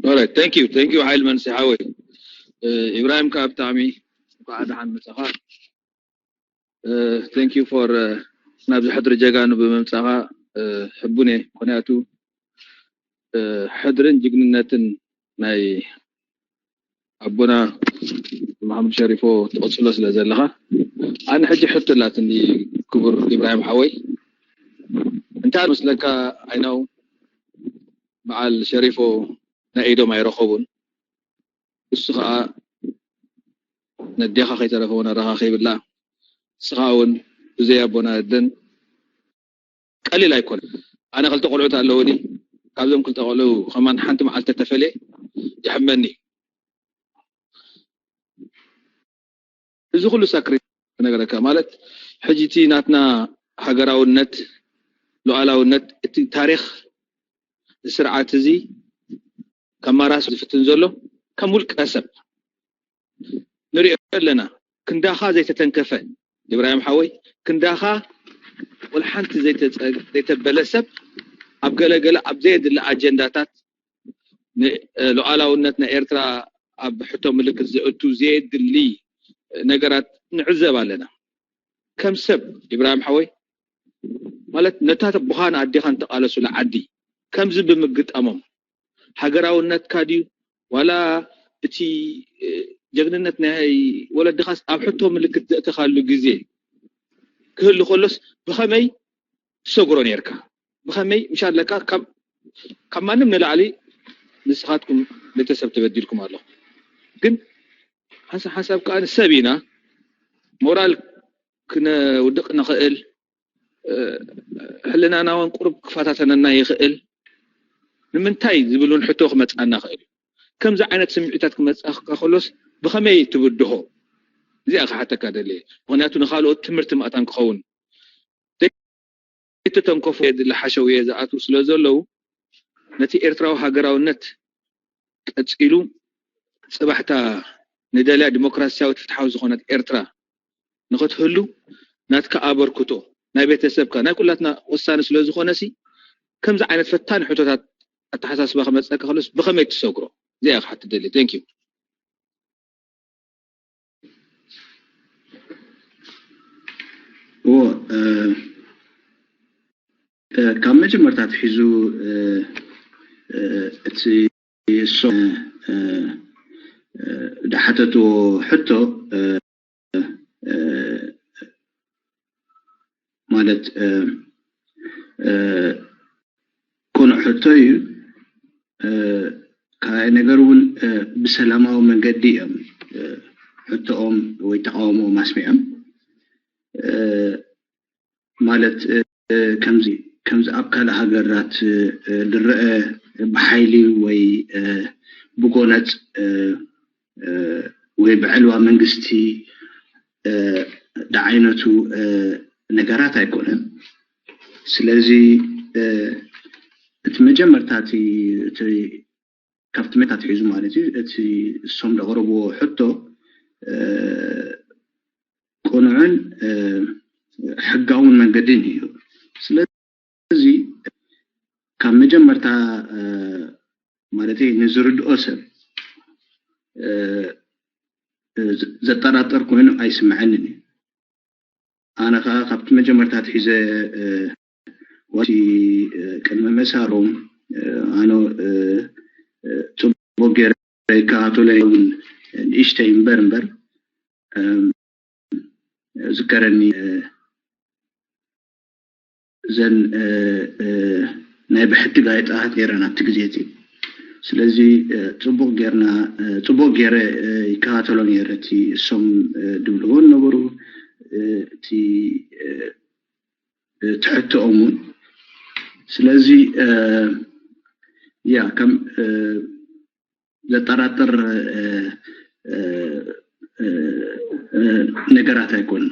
Alright, thank you, thank you ሓይል መንሲ ሓወይ። ኢብራሂም ከኣ ብጣዕሚ እንኳዕ ደሓን መጻኻ። Thank you for ናብዚ ሕድሪ ጀጋኑ ብምምጻኻ ሕቡን እየ። ምኽንያቱ ሕድርን ጅግንነትን ናይ ኣቦና መሓመድ ሸሪፎ ትቕጽሎ ስለ ዘለኻ፣ ኣነ ሕጂ ሕቶ ኣላትኒ ክቡር ኢብራሂም ሓወይ፣ እንታይ መስለካ? ኣይናው በዓል ሸሪፎ ናይ ኢዶም ኣይረኸቡን። እሱ ኸዓ ነዴኻ ከይተረፈ እውን ኣረኻኺብላ። ንስኻ እውን ብዘይ ኣቦና ኣደን ቀሊል ኣይኮነን። ኣነ ክልተ ቆልዑት ኣለውኒ። ካብዞም ክልተ ቆልዑ ከማን ሓንቲ መዓልቲ ተተፈልየ ይሕመኒ። እዚ ኩሉ ሳክሪ ክነግረካ ማለት ሕጂ እቲ ናትና ሃገራውነት ሉዓላውነት እቲ ታሪኽ ስርዓት እዚ ከማራስ ዝፍትን ዘሎ ከም ውልቀ ሰብ ንሪኦ ኣለና። ክንዳኻ ዘይተተንከፈ ኢብራሂም ሓወይ፣ ክንዳኻ ወላ ሓንቲ ዘይተጸ- ዘይተበለ ሰብ ኣብ ገለገለ ኣብ ዘየድሊ ኣጀንዳታት ንሉዓላውነት ናይ ኤርትራ ኣብ ሕቶ ምልክት ዘእቱ ዘየድሊ ነገራት ንዕዘብ ኣለና። ከም ሰብ ኢብራሂም ሓወይ ማለት ነታ ኣቦኻን ኣዴኻን ተቓለሱላ ዓዲ ከምዚ ብምግጣሞም ሃገራውነትካ ድዩ ዋላ እቲ እ፣ ጀግንነት ናይ ወለድኻስ ኣብ ሕቶ ምልክት ዘእተኻሉ ግዜ ክህሉ ከሎስ ብኸመይ ትሰግሮ ነርካ? ብኸመይ ምሽ ኣለካ ካብ ካብ ማንም ንላዕሊ ንስኻትኩም ቤተሰብ ተበዲልኩም ኣለኹም። ግን ሓንሳብ ሓንሳብ ከኣ ሰብ ኢና ሞራል ክነውድቕ ንኽእል፣ ሕልናና እውን ቁሩብ ክፈታተነና ይኽእል። ንምንታይ ዝብል እውን ሕቶ ክመፅኣና ይኽእል እዩ። ከምዚ ዓይነት ስምዒታት ክመፅኣካ ከሎስ ብኸመይ ትብድሆ? እዚኣ ክሓተካ ደልየ። ምኽንያቱ ንኻልኦት ትምህርቲ ማእታን ክኸውን ዘይተተንከፉ ዝለሓሸው እየ ዝኣትዉ ስለ ዘለዉ ነቲ ኤርትራዊ ሃገራውነት ቀጺሉ ጽባሕታ ንደልያ ዲሞክራሲያዊት ፍትሓዊ ዝኾነት ኤርትራ ንኽትህሉ ናትካ ኣበርክቶ ናይ ቤተሰብካ ናይ ኩላትና ወሳኒ ስለ ዝኾነ ሲ ከምዚ ዓይነት ፈታኒ ሕቶታት ኣተሓሳስባ ክመጸካ ከሎስ ብኸመይ ትሰግሮ? እዚኣ ክሓትት ደሊ። Thank you። እዎ ካብ መጀመርታ ኣትሒዙ እቲ እሶም ዝሓተትዎ ሕቶ ማለት ቅኑዕ ሕቶ እዩ። ካልኣይ ነገር እውን ብሰላማዊ መንገዲ እዮም ሕቶኦም ወይ ተቃውሞኦም ኣስሚዖም። ማለት ከምዚ ከምዚ ኣብ ካልእ ሃገራት ዝረአ ብሓይሊ ወይ ብጎነፅ ወይ ብዕልዋ መንግስቲ ዝዓይነቱ ነገራት ኣይኮነን። ስለዚ እቲ መጀመርታ እቲ ካብቲ ሜታ ኣትሒዙ ማለት እዩ እቲ እሶም ዘቕረብዎ ሕቶ ቅኑዕን ሕጋውን መንገድን እዩ። ስለዚ ካብ መጀመርታ ማለት ንዝርድኦ ሰብ ዘጠራጠር ኮይኑ ኣይስምዐንን እዩ። ኣነ ከዓ ካብቲ መጀመርታ ኣትሒዘ ወቲ ቅድሚ ምእሳሮም ኣነ ፅቡቅ ገይረ ይከታተሎ እውን ንእሽተይ እምበር እምበር ዝከረኒ እዘን ናይ ብሕቲ ጋዜጣታት ነይረን ኣብቲ ግዜ እቲ። ስለዚ ፅቡቅ ጌርና ፅቡቅ ገይረ ይከታተሎ ነይረ እቲ እሶም ድብልዎ ነበሩ እቲ ትሕትኦም እውን። ስለዚ ያ ከም ዘጠራጥር ነገራት ኣይኮኑን።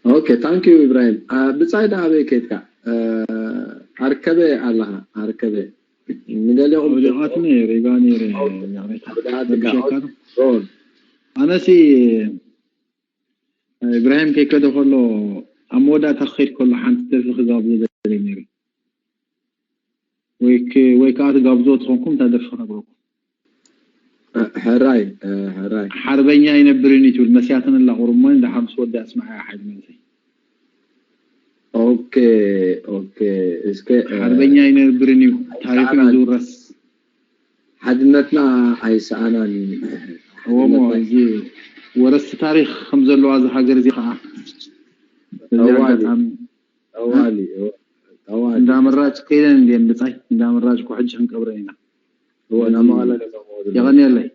Okay, thank you ኢብራሂም። ብጻይ ዳ ኣበይ ከድካ? ኣርከበ ኣለኻ ኣርከበ ንገሊኹም ወዲቓት ነይረ ኢጋ ነይረ። ኣነሲ ኢብራሂም ከይከደ ከሎ ኣብ መወዳእታ ክኸይድ ከሎ ሓንቲ ደርፊ ክጋብዞ ደልየ ነይረ። ወይ ወይ ከዓ ትጋብዞ ትኾንኩም እታ ደርፊ ክነግረኩም። ሕራይ ሕራይ ሓርበኛ ኣይነብርን እዩ ትብል መስያትን ኣላ ቁርሞን ደሓር ምስ ወዲ ኣስማዕ ሓይል መንሰይ ኦኬ ኦኬ እስከ ሓርበኛ ኣይነብርን እዩ ታሪኹ እዩ ዝውረስ ሓድነትና ኣይሰኣናን እዩ እወሞ እዚ ወረስቲ ታሪኽ ከም ዘለዋ እዚ ሃገር እዚ ከዓ በዚ ኣጋጣሚ ጠዋሊ ጠዋሊ እንዳ ምራጭ ከይደን እንዲየን ብጻይ እንዳ ምራጭ እኮ ሕጂ ክንቀብረን ኢና እወ ናብ መቐለ ገጾም የቐንየለይ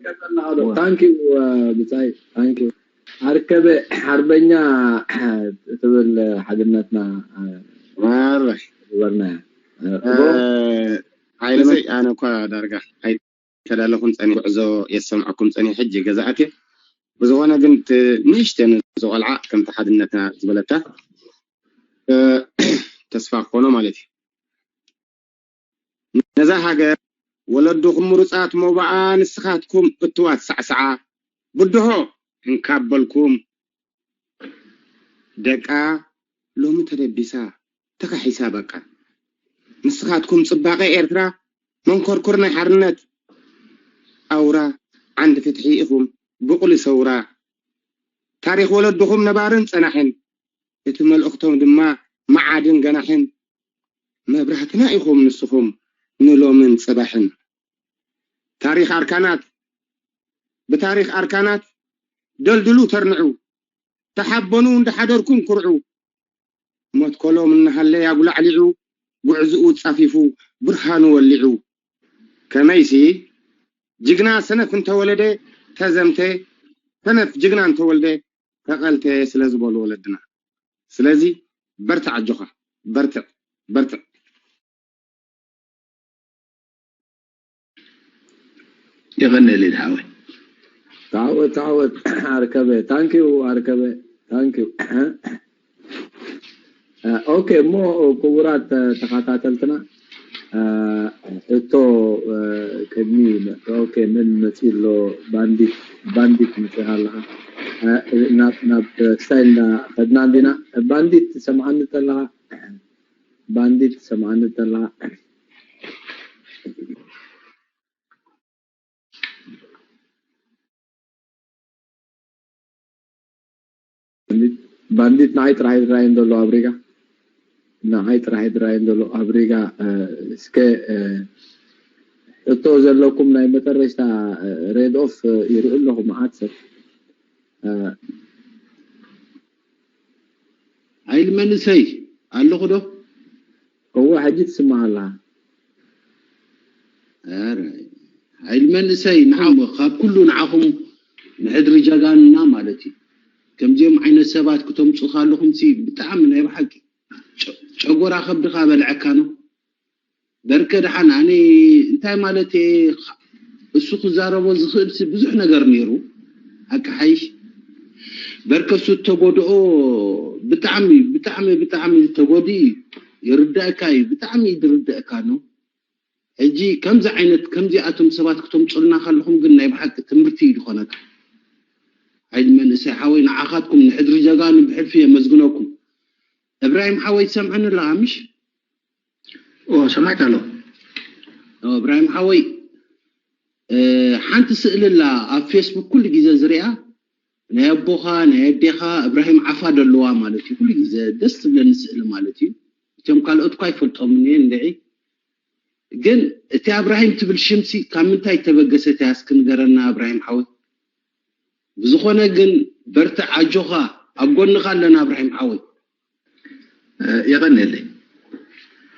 ታንኪ ብጻይ ታንኪ ኣርከበ ሓርበኛ ትብል ሓድነትና ማረሽ ዝበርና ሓይለሰይ ኣነ እኳ ዳርጋ ኣይተላለኹን ፀኒ ጉዕዞ የሰምዐኩም ፀኒ ሕጂ ገዛእት ብዝኾነ ግን ንእሽተን ዝቆልዓ ከምቲ ሓድነትና ዝበለታ ተስፋ ክኾኖ ማለት እዩ ነዛ ሃገር ወለድኹም ምሩፃት ሞባኣ ንስኻትኩም እትዋት ሳዕሳዓ ብድሆ እንካበልኩም ደቃ ሎሚ ተደቢሳ ተካሒሳ በቃ ንስኻትኩም ፅባቐ ኤርትራ መንኮርኮር ናይ ሓርነት ኣውራ ዓንዲ ፍትሒ ኢኹም ብቑሊ ሰውራ ታሪኽ ወለድኹም ነባርን ፀናሕን እቲ መልእኽቶም ድማ መዓድን ገናሕን መብራህትና ኢኹም ንስኹም ንሎምን ፅባሕን ታሪኽ ኣርካናት ብታሪኽ ኣርካናት ደልድሉ ተርንዑ ተሓበኑ እንዳሓደርኩም ኩርዑ መትከሎም እናሃለይ ኣጉላዕሊዑ ጉዕዝኡ ፃፊፉ ብርሃኑ ወሊዑ ከመይሲ ጅግና ሰነፍ እንተወለደ ተዘምተ ሰነፍ ጅግና እንተወልደ ተቐልተ ስለ ዝበሉ ወለድና። ስለዚ በርትዕ ኣጆኻ፣ በርትዕ፣ በርትዕ። የቐንየለይ ዝሓወይ። ተዓወት ተዓወት ኣርከበ። ታንኪዩ ኣርከበ። ታንኪዩ። ኦኬ፣ እሞ ክቡራት ተኸታተልትና፣ እቶ ቅድሚ፣ ኦኬ፣ መን መፂኡ ኣሎ? ባንዲት፣ ባንዲት መፂኻ ኣለኻ። ናብ፣ ናብ ስታይል እንዳኸድና እንዲና። ባንዲት ትሰምዓኒ ተለኻ፣ ባንዲት ትሰምዓኒ ተለኻ። ባንዲት ንዓይ ጥራሕ ይረኣየን ዘሎ ኣብ ሪጋ፣ ንዓይ ጥራሕ ይረኣየን ዘሎ ኣብ ሪጋ። እስከ እቶ ዘለኩም ናይ መጠረሽታ ሬድ ኦፍ ይርኢ ኣለኹ፣ መዓት ሰብ። ሓይሊ መንእሰይ ኣለኹ ዶ? እወ፣ ሕጂ ትስማዕ ኣላ። ኧረ፣ ሓይሊ መንእሰይ ንዓም ካብ ኩሉ ንዓኹም ንሕድሪ ጀጋኑና ማለት እዩ። ከምዚኦም ዓይነት ሰባት ክተምፁ ካለኹም ሲ ብጣዕሚ ናይ ብሓቂ ጨ- ጨጎራ ከብድኻ በልዐካ ነው። በርከ ደሓን ኣነ እንታይ ማለት እየ እሱ ክዛረቦ ዝኽእል ሲ ብዙሕ ነገር ነይሩ ሓቂ ሓይሽ በርከ እሱ ተጎድኦ ብጣዕሚ ብጣዕሚ ብጣዕሚ ተጎዲ ይርዳእካ እዩ ብጣዕሚ ይርዳእካ ነው። ሕጂ ከምዚ ዓይነት ከምዚኣቶም ሰባት ክተምፁልና ከለኹም ግን ናይ ብሓቂ ትምህርቲ እዩ ዝኾነካ። ሓይሊ መንእሰይ ሓወይ ንዓኻትኩም ንሕድሪ ጀጋኑ ብሕልፊ የመስግነኩም። እብራሂም ሓወይ ትሰምዐኒ ኣለኻ ምሽ? ኦ ሰማዕካ ኣሎ። እብራሂም ሓወይ ሓንቲ ስእሊ ኣላ ኣብ ፌስቡክ ኩሉ ግዜ ዝሪኣ ናይ ኣቦኻ ናይ ኣዴኻ እብራሂም ዓፋ ደለዋ ማለት እዩ። ኩሉ ግዜ ደስ ትብለኒ ስእሊ ማለት እዩ። እቶም ካልኦት እኳ ይፈልጦምን እየ እንድዒ ግን እቲ ኣብራሂም ትብል ሽምሲ ካብ ምንታይ ተበገሰት እያ እስኪ ንገረና ኣብራሂም ሓወይ። ብዝኾነ ግን በርትዕ ኣጆኻ ኣብ ጎንኻ ኣለና ኣብራሂም ሓወይ። የቐንየለይ።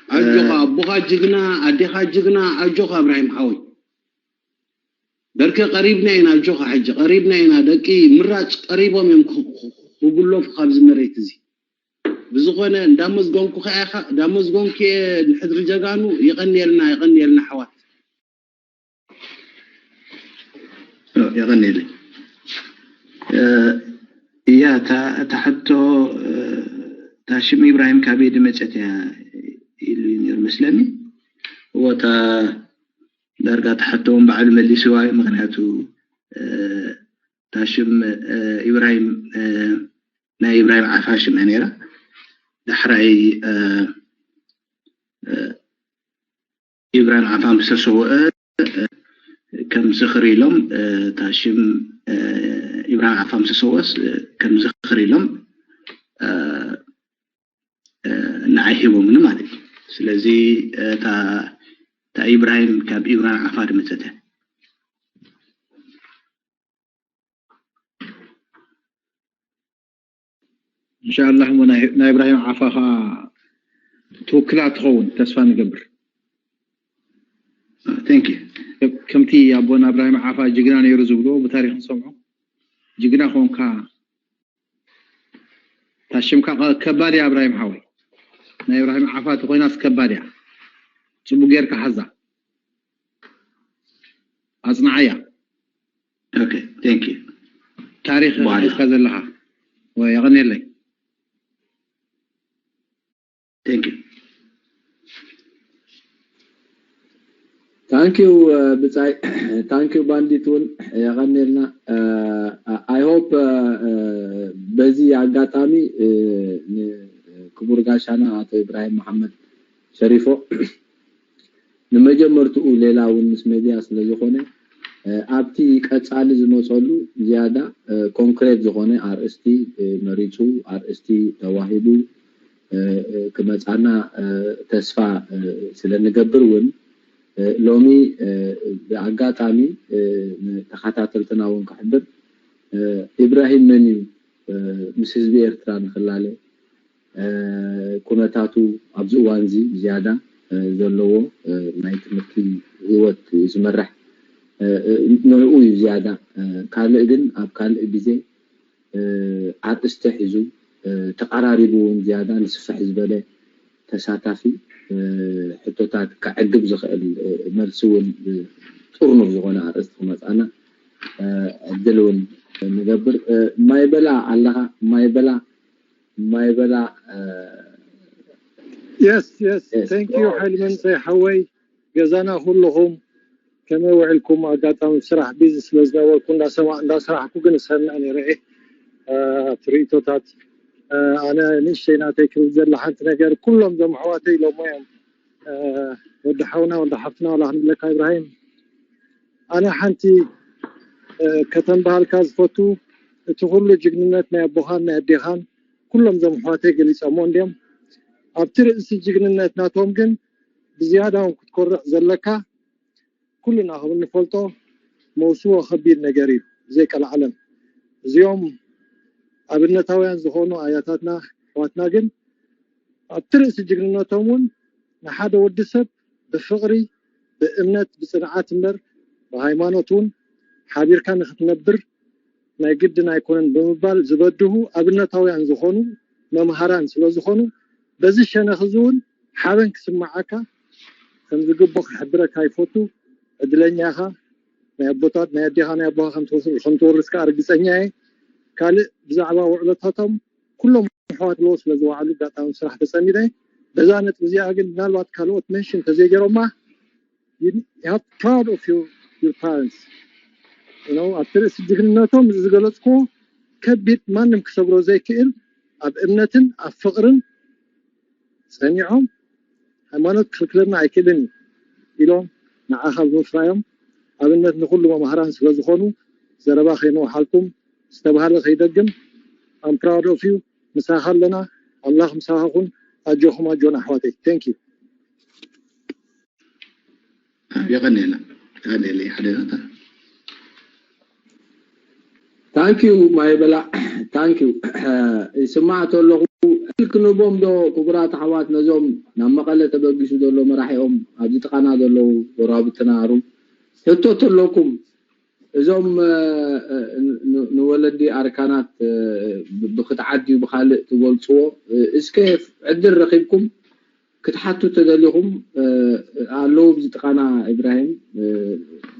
ኣጆኻ ኣቦኻ ጅግና ኣዴኻ ጅግና ኣጆኻ ኣብራሂም ሓወይ። በርከ ቀሪብና ኢና ኣጆኻ ሕጂ ቀሪብና ኢና ደቂ ምራጭ ቀሪቦም እዮም ክጉለፉ ካብዚ መሬት እዚ። ብዝኾነ እንዳመዝገንኩ ከኣ ኢኻ እንዳመዝገንኩ እየ ንሕድሪ ጀጋኑ የቐንየልና የቐንየልና ኣሕዋት። የቐንየለይ። እያ እታ ሕቶ እታ ሽም ኢብራሂም ካበይ ድመፀት እያ ኢሉ እዩ ነይሩ መስለኒ። እወ እታ ዳርጋ እታ ሕቶ እውን ባዕሉ መሊስዋ እዩ። ምክንያቱ እታ ሽም ኢብራሂም ናይ ኢብራሂም ዓፋ ሽም እያ ነይራ። ዳሕራይ ኢብራሂም ዓፋ ምስ ተሰወአ ከም ዝኽሪ ኢሎም እታ ሽም ኢብራሂም ዓፋ ምስ ተሰወአስ ከም ዝኽሪ ኢሎም ንዓይ ሂቦምኒ ማለት እዩ። ስለዚ እታ ኢብራሂም ካብ ኢብራሂም ዓፋ ድመፀት እያ። እንሻላህ እሞ ናይ እብራሂም ዓፋ ከዓ ትውክላ ትኸውን ተስፋ ንገብር። ከምቲ ኣቦና እብራሂም ዓፋ ጅግና ነይሩ ዝብልዎ ብታሪክ ንሰምዖ ጅግና ኮንካ ታሽምካ ከባድ እያ እብራሂም ሓወይ ናይ እብራሂም ዓፋ ተኮይናስ ከባድ እያ። ፅቡቅ ጌርካ ሓዛ ኣፅንዓያ። Okay, thank you. ታሪኽ ሒዝካ ዘለኻ ወይ የቐንየለይ። Thank you. Thank you ብጻይ thank you ባንዲት እውን የቐንየልና። I hope በዚ ኣጋጣሚ ክቡር ጋሻና ኣቶ ኢብራሂም መሓመድ ሸሪፎ ንመጀመርትኡ ሌላ እውን ምስ ሜድያ ስለ ዝኾነ ኣብቲ ቀጻሊ ዝመጸሉ ዝያዳ ኮንክሬት ዝኾነ ኣርእስቲ መሪጹ ኣርእስቲ ተዋሂቡ ክመጻና ተስፋ ስለ ንገብር እውን ሎሚ ብኣጋጣሚ ንተኸታተልትና እውን ክሕብር ኢብራሂም መን እዩ ምስ ህዝቢ ኤርትራ ንክላለ ኩነታቱ ኣብዚ እዋን እዚ ዝያዳ ዘለዎ ናይ ትምህርቲ ህይወት እዩ ዝመርሕ። ንዕኡ እዩ ዝያዳ ካልእ ግን ኣብ ካልእ ግዜ ኣርእስቲ ሒዙ ተቐራሪቡ እውን ዝያዳ ንስፍሕ ዝበለ ተሳታፊ ሕቶታት ከዕግብ ዝኽእል መልሲ እውን ጥርኑፍ ዝኾነ ኣርእስቲ ክመፅኣና ዕድል እውን ንገብር። ማይበላ ኣለኻ? ማይበላ ማይበላ የስ የስ። Thank you ሓይሊ መንሰይ ሓወይ፣ ገዛና ኩልኹም ከመይ ውዕልኩም? ኣጋጣሚ ስራሕ ቢዚ ስለ ዝነበርኩ እንዳሰማ እንዳስራሕኩ ግን እሰምዕ ነይረ። እቲ ርእቶታት ኣነ ንእሽተይ ናተይ ክብል ዘላ ሓንቲ ነገር፣ ኩሎም ዞም ኣሕዋተይ ኢሎሞ እዮም። ወዲ ሓውና ወዲ ሓፍትና ዋላ ክንብለካ ኢብራሂም፣ ኣነ ሓንቲ ከተንባሃልካ ዝፈቱ፣ እቲ ኩሉ ጅግንነት ናይ ኣቦኻን ናይ ኣዴኻን ኩሎም ዞም ኣሕዋተይ ገሊፆሞ እንድዮም። ኣብቲ ርእሲ ጅግንነት ናቶም ግን ብዝያዳ እውን ክትኮርዕ ዘለካ፣ ኩልና ከም እንፈልጦ መውስቦ ከቢድ ነገር እዩ፣ ዘይቀልዓለም። እዚኦም ኣብነታውያን ዝኾኑ ኣያታትና ኣሕዋትና ግን ኣብቲ ርእሲ ጅግንነቶም እውን ንሓደ ወዲ ሰብ ብፍቕሪ ብእምነት ብፅንዓት እምበር ብሃይማኖት እውን ሓቢርካ ንክትነብር ናይ ግድን ኣይኮነን ብምባል ዝበድሁ ኣብነታውያን ዝኾኑ መምሃራን ስለ ዝኾኑ በዚ ሸነኽ እዚ እውን ሓበን ክስምዓካ ከም ዝግቦ ክሕብረካ ይፈቱ። ዕድለኛ ኢኻ። ናይ ኣቦታት ናይ ኣዴኻ ናይ ኣቦኻ ከም ትወርስ ከዓ ርግፀኛ እየ። ካልእ ብዛዕባ ውዕሎታቶም ኩሎም ኣሕዋት ኣለዎ ስለ ዝወዓሉ ኣጋጣሚ ስራሕ ተፀሚደ በዛ ነጥቢ እዚኣ ግን ምናልባት ካልኦት መንሽን ተዘይገይሮማ you have proud of your, your parents you know ኣብቲ ርእሲ ጅግንነቶም ዝገለፅኮ ከቢድ ማንም ክሰብሮ ዘይክእል ኣብ እምነትን ኣብ ፍቕርን ፀኒዖም ሃይማኖት ክልክለና ኣይክእልን እዩ ኢሎም ንዓኻ ብምፍራዮም ኣብነት ንኩሉ መምሃራን ስለዝኾኑ ዘረባ ከይንወሓልኩም ዝተባሃለ ከይደግም I'm proud of you ምሳኻ ኣለና ኣምላኽ ምሳኻ ኩን ኣጆኹም ኣጆና ኣሕዋተይ thank you የቐንየልና የቐንየለይ ሓደ ናታ ታንኪዩ ማይበላ ታንኪዩ ይስማዕ ተለኹ ዕድል ክንህቦም ዶ ክቡራት ኣሕዋት ነዞም ናብ መቐለ ተበጊሱ ዘሎ መራሒኦም ኣብዚ ጥቓና ዘለዉ ጎረባብትና ሩም ሕቶ ተለኩም እዞም ንወለዲ ኣርካናት ብክትዓት ድዩ ብካልእ ትገልፅዎ እስከ ዕድል ረኪብኩም ክትሓቱ ተደሊኹም ኣለዉ ብዚ ጥቃና ኢብራሂም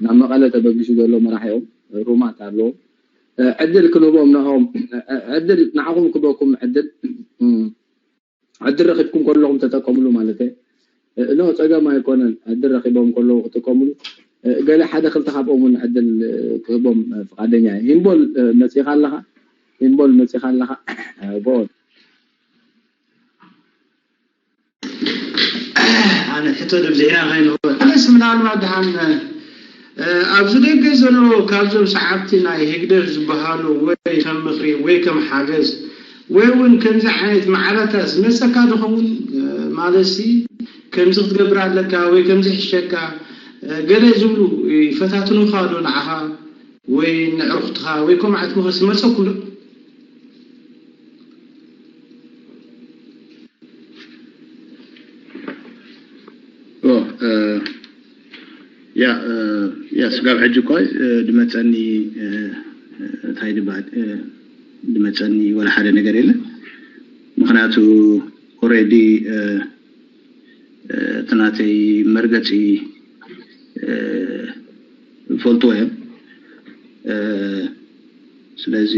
ናብ መቐለ ተበጊሱ ዘሎ መራሒኦም ሩማት ኣለዎም ዕድል ክንህቦም ንኦም ዕድል ንዓኹም ክበኩም ዕድል ዕድል ረኺብኩም ከለኹም ተጠቀምሉ ማለት እየ። ኖ ጸገም ኣይኮነን። ዕድል ረኺቦም ከለዉ ክጥቀምሉ ገለ ሓደ ክልተ ካብኦም እውን ዕድል ክህቦም ፍቃደኛ እየ። ሂምቦል መጺኻ ኣለኻ? ሂምቦል መጺኻ ኣለኻ? ጎል ኣነ ሕቶ ድብዚዕና ከይንኸውን ኣነስ ምናልባት ድሓን ኣብዚ ደገ ዘሎ ካብዞም ሰዓብቲ ናይ ህግደፍ ዝበሃሉ ወይ ከም ምኽሪ ወይ ከም ሓገዝ ወይ እውን ከምዚ ዓይነት ማዕረታት ዝመፀካ ዝኸውን ማለት ሲ ከምዚ ክትገብር ኣለካ ወይ ከምዚ ይሕሸካ ገለ ዝብሉ ይፈታትኑካ ዶ ንዓኻ ወይ ንዕሩኽትኻ ወይ ከምኡ ዓይነት ምኽሪ ዝመፀኩም ዶ? ያ ያ ስጋብ ሕጂ እኳ ድመፀኒ እንታይ ድበሃል ድመፀኒ ወላ ሓደ ነገር የለን። ምክንያቱ ኦሬዲ እቲ ናተይ መርገፂ ይፈልጥዎ እዮም። ስለዚ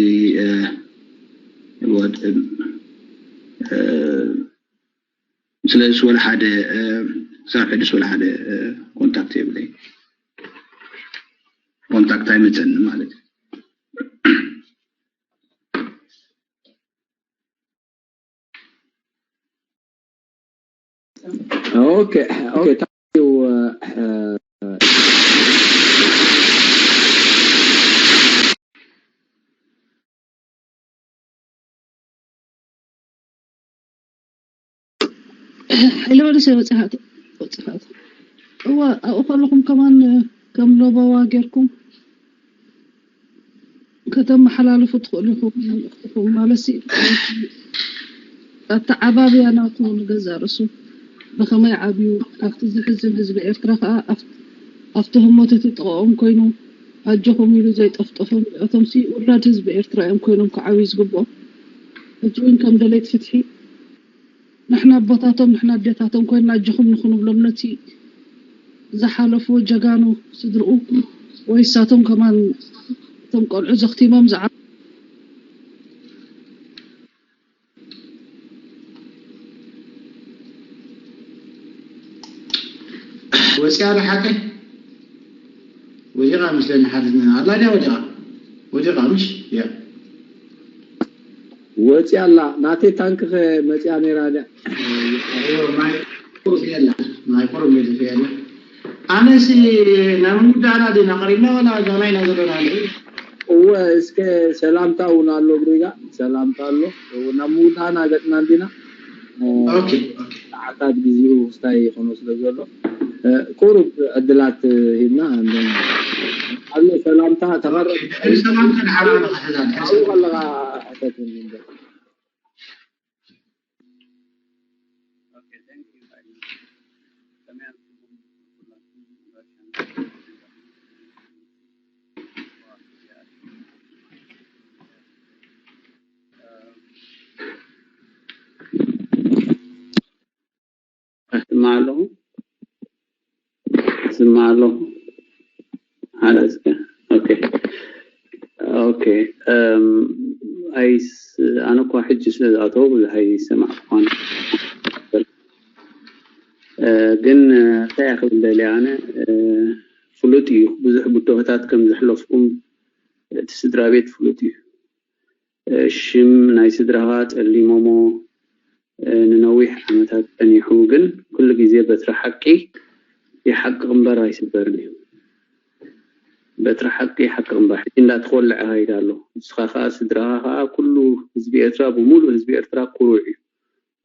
ስለዚ ወላ ሓደ ክሳብ ሕድስ ወላ ሓደ ኮንታክት የብለይ ኮንታክት ኣይመፀኒ ማለት እዩ። Okay, okay, thank you. Uh, uh, ሓይለ ወደሰ ወፅኻት ወፅኻት እዋ ኣብኡ ከለኹም ከማን ከም ለበዋ ጌርኩም ከተመሓላልፉ ትኽእሉ ኢኹም መልእኽትኹም ማለት ሲ ኣተዓባብያ ናቱ ንገዛእ ርእሱ ብኸመይ ዓብዩ ካብቲ ዝሕዝን ህዝቢ ኤርትራ ከዓ ኣብቲ ህሞት እቲ ጥቕኦም ኮይኑ ኣጆኹም ኢሉ ዘይጠፍጠፎም እዚኣቶም ሲ ውላድ ህዝቢ ኤርትራ እዮም ኮይኖም ክዓብዩ ዝግብኦም። ሕጂ እውን ከም ደለይቲ ፍትሒ ንሕና ኣቦታቶም ንሕና ኣዴታቶም ኮይንና ኣጆኹም ንኽንብሎም ነቲ ዝሓለፍዎ ጀጋኑ ስድርኡ ወይ እሳቶም ከማን እቶም ቆልዑ ዘኽቲሞም ዝዓ ወፂኣ ዶ ሓቀይ ወዲቓ ምስለኒ ሓደ ኣላ ድያ ወዲቓ ወዲቓ ምሽ ያ ወፂኣ ኣላ ናተይ ታንክ ከ መፂኣ ነይራ ድያ ማይ ቁሩብ ገዲፈ ያለ ኣነሲ ናብ ምውዳእና ዲና ቀሪብና ዋላ ዛና ኢና ዘለና ንርኢ እወ እስከ ሰላምታ እውን ኣሎ ብሪጋ ሰላምታ ኣሎ ናብ ምውዳእና ገፅና እንዲና ኦኬ ኦኬ ሰዓታት ግዜኡ ክስታይ ይኾኖ ስለ ዘሎ ቁሩብ ዕድላት ሂብና ኣሎ ሰላምታ ተቐርብ ሰላምታ ንዓና ንኽሕዛ ንሕሰብ ኣብኡ ከለኻ ሕተት እምበር እስማዕ ኣለኹ እስማዕ ኣለኹ ሓደ እስከ ኦኬ ኦኬ ኣይስ ኣነ እኳ ሕጂ ስለ ዝኣተው ብዙሕ ኣይሰማዕኩን ግን እንታይ ክብል ደልየ ኣነ ፍሉጥ እዩ ብዙሕ ብድሆታት ከም ዘሕለፍኩም እቲ ስድራ ቤት ፍሉጥ እዩ ሽም ናይ ስድራኻ ጸሊሞሞ ንነዊሕ ዓመታት ጸኒሑ ግን ኩሉ ግዜ በትሪ ሓቂ ይሓቅቕ እምበር ኣይስበርን እዩ። በትሪ ሓቂ ይሓቅቕ እምበር ሕጂ እንዳተኾልዐ ይኸይድ ኣሎ። ንስኻ ከኣ ስድራኻ ከኣ ኩሉ ህዝቢ ኤርትራ ብምሉእ ህዝቢ ኤርትራ ኩሩዕ እዩ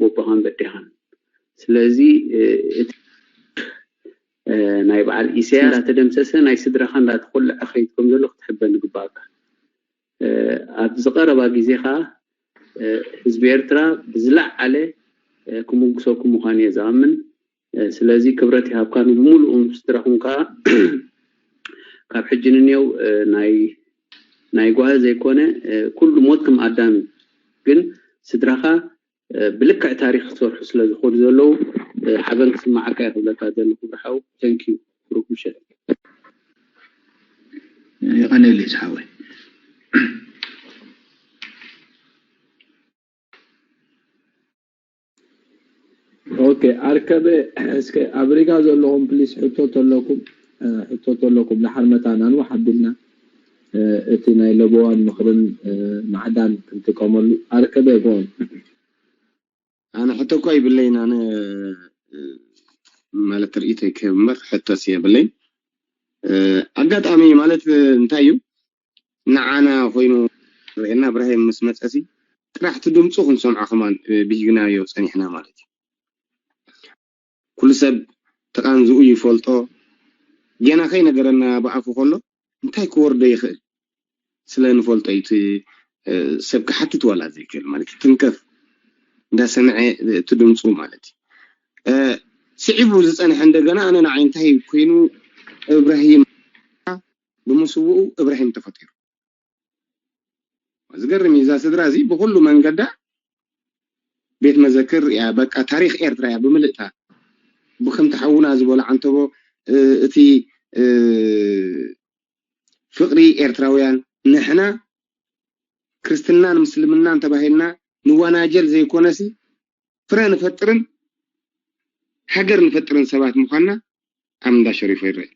ቦቦኻን በዴኻን። ስለዚ እቲ ናይ በዓል ኢሰያስ እንዳተደምሰሰ ናይ ስድራኻ እንዳተኾልዐ ይኸይድ ከም ዘሎ ክትሕበን ይግባኣካ። ኣብዚ ቀረባ ግዜ ከዓ ህዝቢ ኤርትራ ብዝለዓለ ክምጉሰኩም ምዃኑ እየ ዝኣምን። ስለዚ ክብረት ይሃብካ ንብምሉኡ ምስ ስድራኹም ከዓ ካብ ሕጂ ንንየው ናይ ናይ ጓሂ ዘይኮነ ኩሉ ሞት ከም ኣዳም እዩ። ግን ስድራኻ ብልክዕ ታሪኽ ክሰርሑ ስለ ዝኽእሉ ዘለዉ ሓበን ክስማዓካ እየ ክብለካ ዘለኹ ብርሓው። Thank you ብሩክ ምሸት። የቐንየለይ ዝሓወይ። ኦኬ ኣርከበ እስከ ኣብ ሪጋ ዘለኹም ፕሊስ ሕቶ ተለኩም ሕቶ ተለኩም ደሓር መታና ንውሕ ኣቢልና እቲ ናይ ለበዋን ምኽርን ማዕዳን ክንጥቀመሉ ኣርከበ ጎን ኣነ ሕቶ እኳ ይብለይን ኣነ ማለት ርእይቶ ይክህብ እምበር ሕቶስ የብለይን ኣጋጣሚ ማለት እንታይ እዩ ንዓና ኮይኑ ርእና እብራሂም ምስ መፀሲ ጥራሕ እቲ ድምፁ ክንሰምዖ ከማን ብሂግናዮ ፀኒሕና ማለት እዩ ኩሉ ሰብ ተቃንዝኡ ይፈልጦ ጌና ከይነገረና ብኣፉ ከሎ እንታይ ክወርዶ ይኽእል ስለ ንፈልጦ እዩ እቲ ሰብ ክሓትት ዋላ ዘይክእል ማለት እዩ ትንከፍ እንዳሰምዐ እቲ ድምፁ ማለት እዩ ስዒቡ ዝፀንሐ እንደገና ኣነ ንዓይ እንታይ ኮይኑ እብራሂም ብምስውኡ እብራሂም ተፈጢሩ ዝገርም እዩ እዛ ስድራ እዚ ብኩሉ መንገዳ ቤት መዘክር እያ በቃ ታሪክ ኤርትራ እያ ብምልእታ ብከምቲ ሓውና ዝበሎ ዓንተቦ እቲ ፍቅሪ ኤርትራውያን ንሕና ክርስትናን ምስልምናን ተባሂልና ንወናጀል ዘይኮነሲ ፍረ ንፈጥርን ሃገር ንፈጥርን ሰባት ምዃንና ኣብ እንዳ ሸሪፎ ይረአ